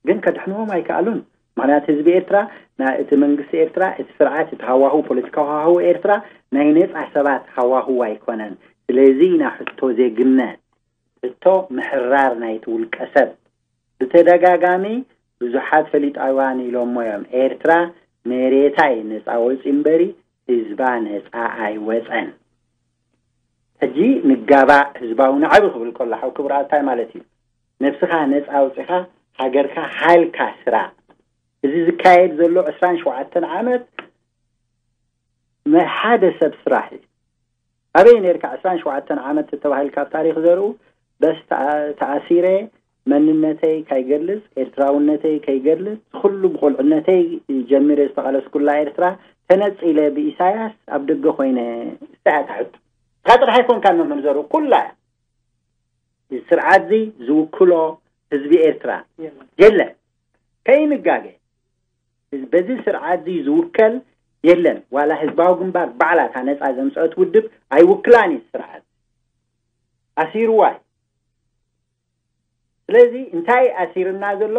ግን ከድሕንዎም ኣይከኣሉን። ምኽንያቱ ህዝቢ ኤርትራ፣ ና-፣ እቲ መንግስቲ ኤርትራ፣ እቲ ስርዓት፣ እቲ ሃዋህው፣ ፖለቲካዊ ሃዋህው ኤርትራ ናይ ነጻ ሰባት ሃዋህው ኣይኮነን። ስለዚ ኢና ሕቶ ዜግነት፣ ሕቶ ምሕራር ናይቲ ውልቀ ሰብ ብተደጋጋሚ ብዙሓት ፈሊጣውያን ኢሎሞ እዮም። ኤርትራ መሬታ እዩ ነጻ ወጺኡ እምበሪ ህዝባ ነጻ ኣይወጸን። ሕጂ ንጋባእ ህዝባዊ ናዕቢ ክብል ከሎ ሓው ክብርኣብ እንታይ ማለት እዩ? ነብስኻ ነጻ ኣውጺኻ ሃገርካ ሓልካ ስራዕ። እዚ ዝካየድ ዘሎ ዕስራን ሸውዓተን ዓመት ናይ ሓደ ሰብ ስራሕ እዩ። ኣበይ ነርካ ዕስራን ሸውዓተን ዓመት ተባሂልካ ኣብ ታሪኽ ዘርኡ በስ ተኣ-፣ ተኣሲረ መንነተይ ከይገልጽ፣ ኤርትራውነተይ ከይገልጽ፣ ኩሉ ብቁልዕነተይ ጀሚረ ዝተቓለስኩላ ኤርትራ ተነጺለ ብኢሳያስ ኣብ ደገ ኮይነ። እሳ እያ እታ ሕቶ። ንስኻ ጥራሕ ኣይኮንካን መምህር ዘርኡ፣ ኩላ እያ። እዚ ስርዓት እዚ ዝውክሎ ህዝቢ ኤርትራ የለን። የለን። ከይንጋገ፣ በዚ ስርዓት እዚ ዝውከል የለን። ዋላ ህዝባዊ ግንባር ባዕላ እታ ነጻ ዘምጸአት ውድብ ኣይውክላን እዩ። ስርዓት ኣሲርዋ እዩ። ስለዚ እንታይ ኣሲርና ዘሎ?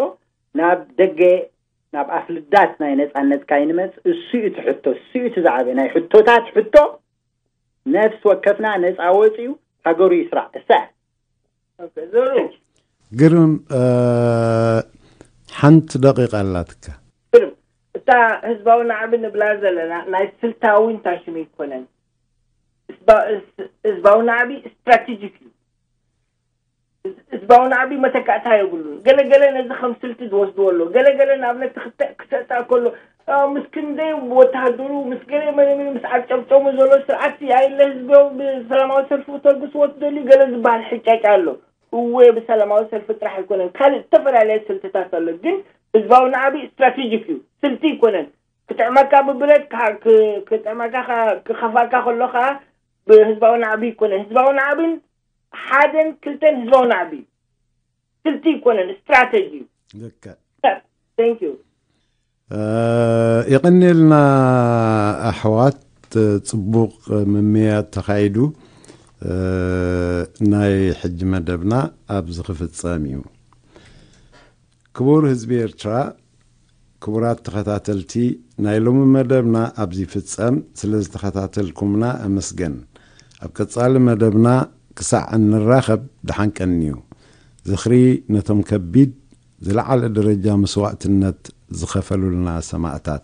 ናብ ደገ፣ ናብ ኣፍልዳት ናይ ነጻነት ካይንመጽ፣ እሱ እዩ እቲ ሕቶ፣ እሱ እዩ እቲ ዝዓበየ ናይ ሕቶታት ሕቶ። ነፍሲ ወከፍና ነጻ ወጺኡ ሃገሩ ይስራዕ። እሳ ኦኬ፣ ዘሩ። ግርም፣ እ፣ ሓንቲ ደቂቃ ኣላትካ። ግርም፣ እታ ህዝባዊ ናዕቢ ንብላ ዘለና ናይ ስልታዊ እንታይ ሽም ይኮነን። ህዝባ-፣ ህዝ-፣ ህዝባዊ ናዕቢ ስትራቴጂክ እዩ። ህዝ-፣ ህዝባዊ ናዕቢ መተካእታ የብሉን። ገለ ገለ ነዚ ከም ስልቲ ዝወስድዎ ኣሎ። ገለ ገለ ንኣብነት ክተ-፣ ክሰጣ ከሎ፣ አ፣ ምስ ክንደይ ወተሃደሩ፣ ምስ ገለ መለመለ፣ ምስ ዓጨብጨሙ ዘሎ ስርዓት ኣየለ ህዝቢ ብሰላማዊ ሰልፊ ተርግስዎ ትደልዩ ገለ ዝበሃል ሕጫጫ ኣሎ። እወ፣ ብሰላማዊ ሰልፊ ጥራሕ ኣይኮነን፣ ካልእ ዝተፈላለየ ስልትታት ኣሎ። ግን ህዝባዊ ናዕቢ ስትራቴጂክ እዩ፣ ስልቲ ኣይኮነን። ክጥዕመካ ብብረት፣ ክሓ-፣ ክ-፣ ክጥዕመካ ከ-፣ ክኸፋካ ከሎ ከኣ ብህዝባዊ ናዕቢ ኣይኮነን። ህዝባዊ ናዕብን ሓደን ክልተን ህዝባዊ ናዕቢ እዩ። ስልቲ ኣይኮነን፣ ስትራተጂ እዩ። ልክዕ። Thank you። እ፣ የቐንየልና ኣሕዋት፣ ጽቡቕ ምምያጥ ተኻይዱ። እ፣ ናይ ሕጂ መደብና ኣብዚ ክፍጸም እዩ። ክቡር ህዝቢ ኤርትራ፣ ክቡራት ተኸታተልቲ፣ ናይ ሎሚ መደብና ኣብዚ ይፍጸም። ስለ ዝተኸታተልኩምና ኣመስገን። ኣብ ቀጻሊ መደብና ክሳዕ እንራኸብ ደሓን ቀንዩ። ዝኽሪ ነቶም ከቢድ ዝለዓለ ደረጃ መስዋእትነት ዝኸፈሉልና ሰማእታት።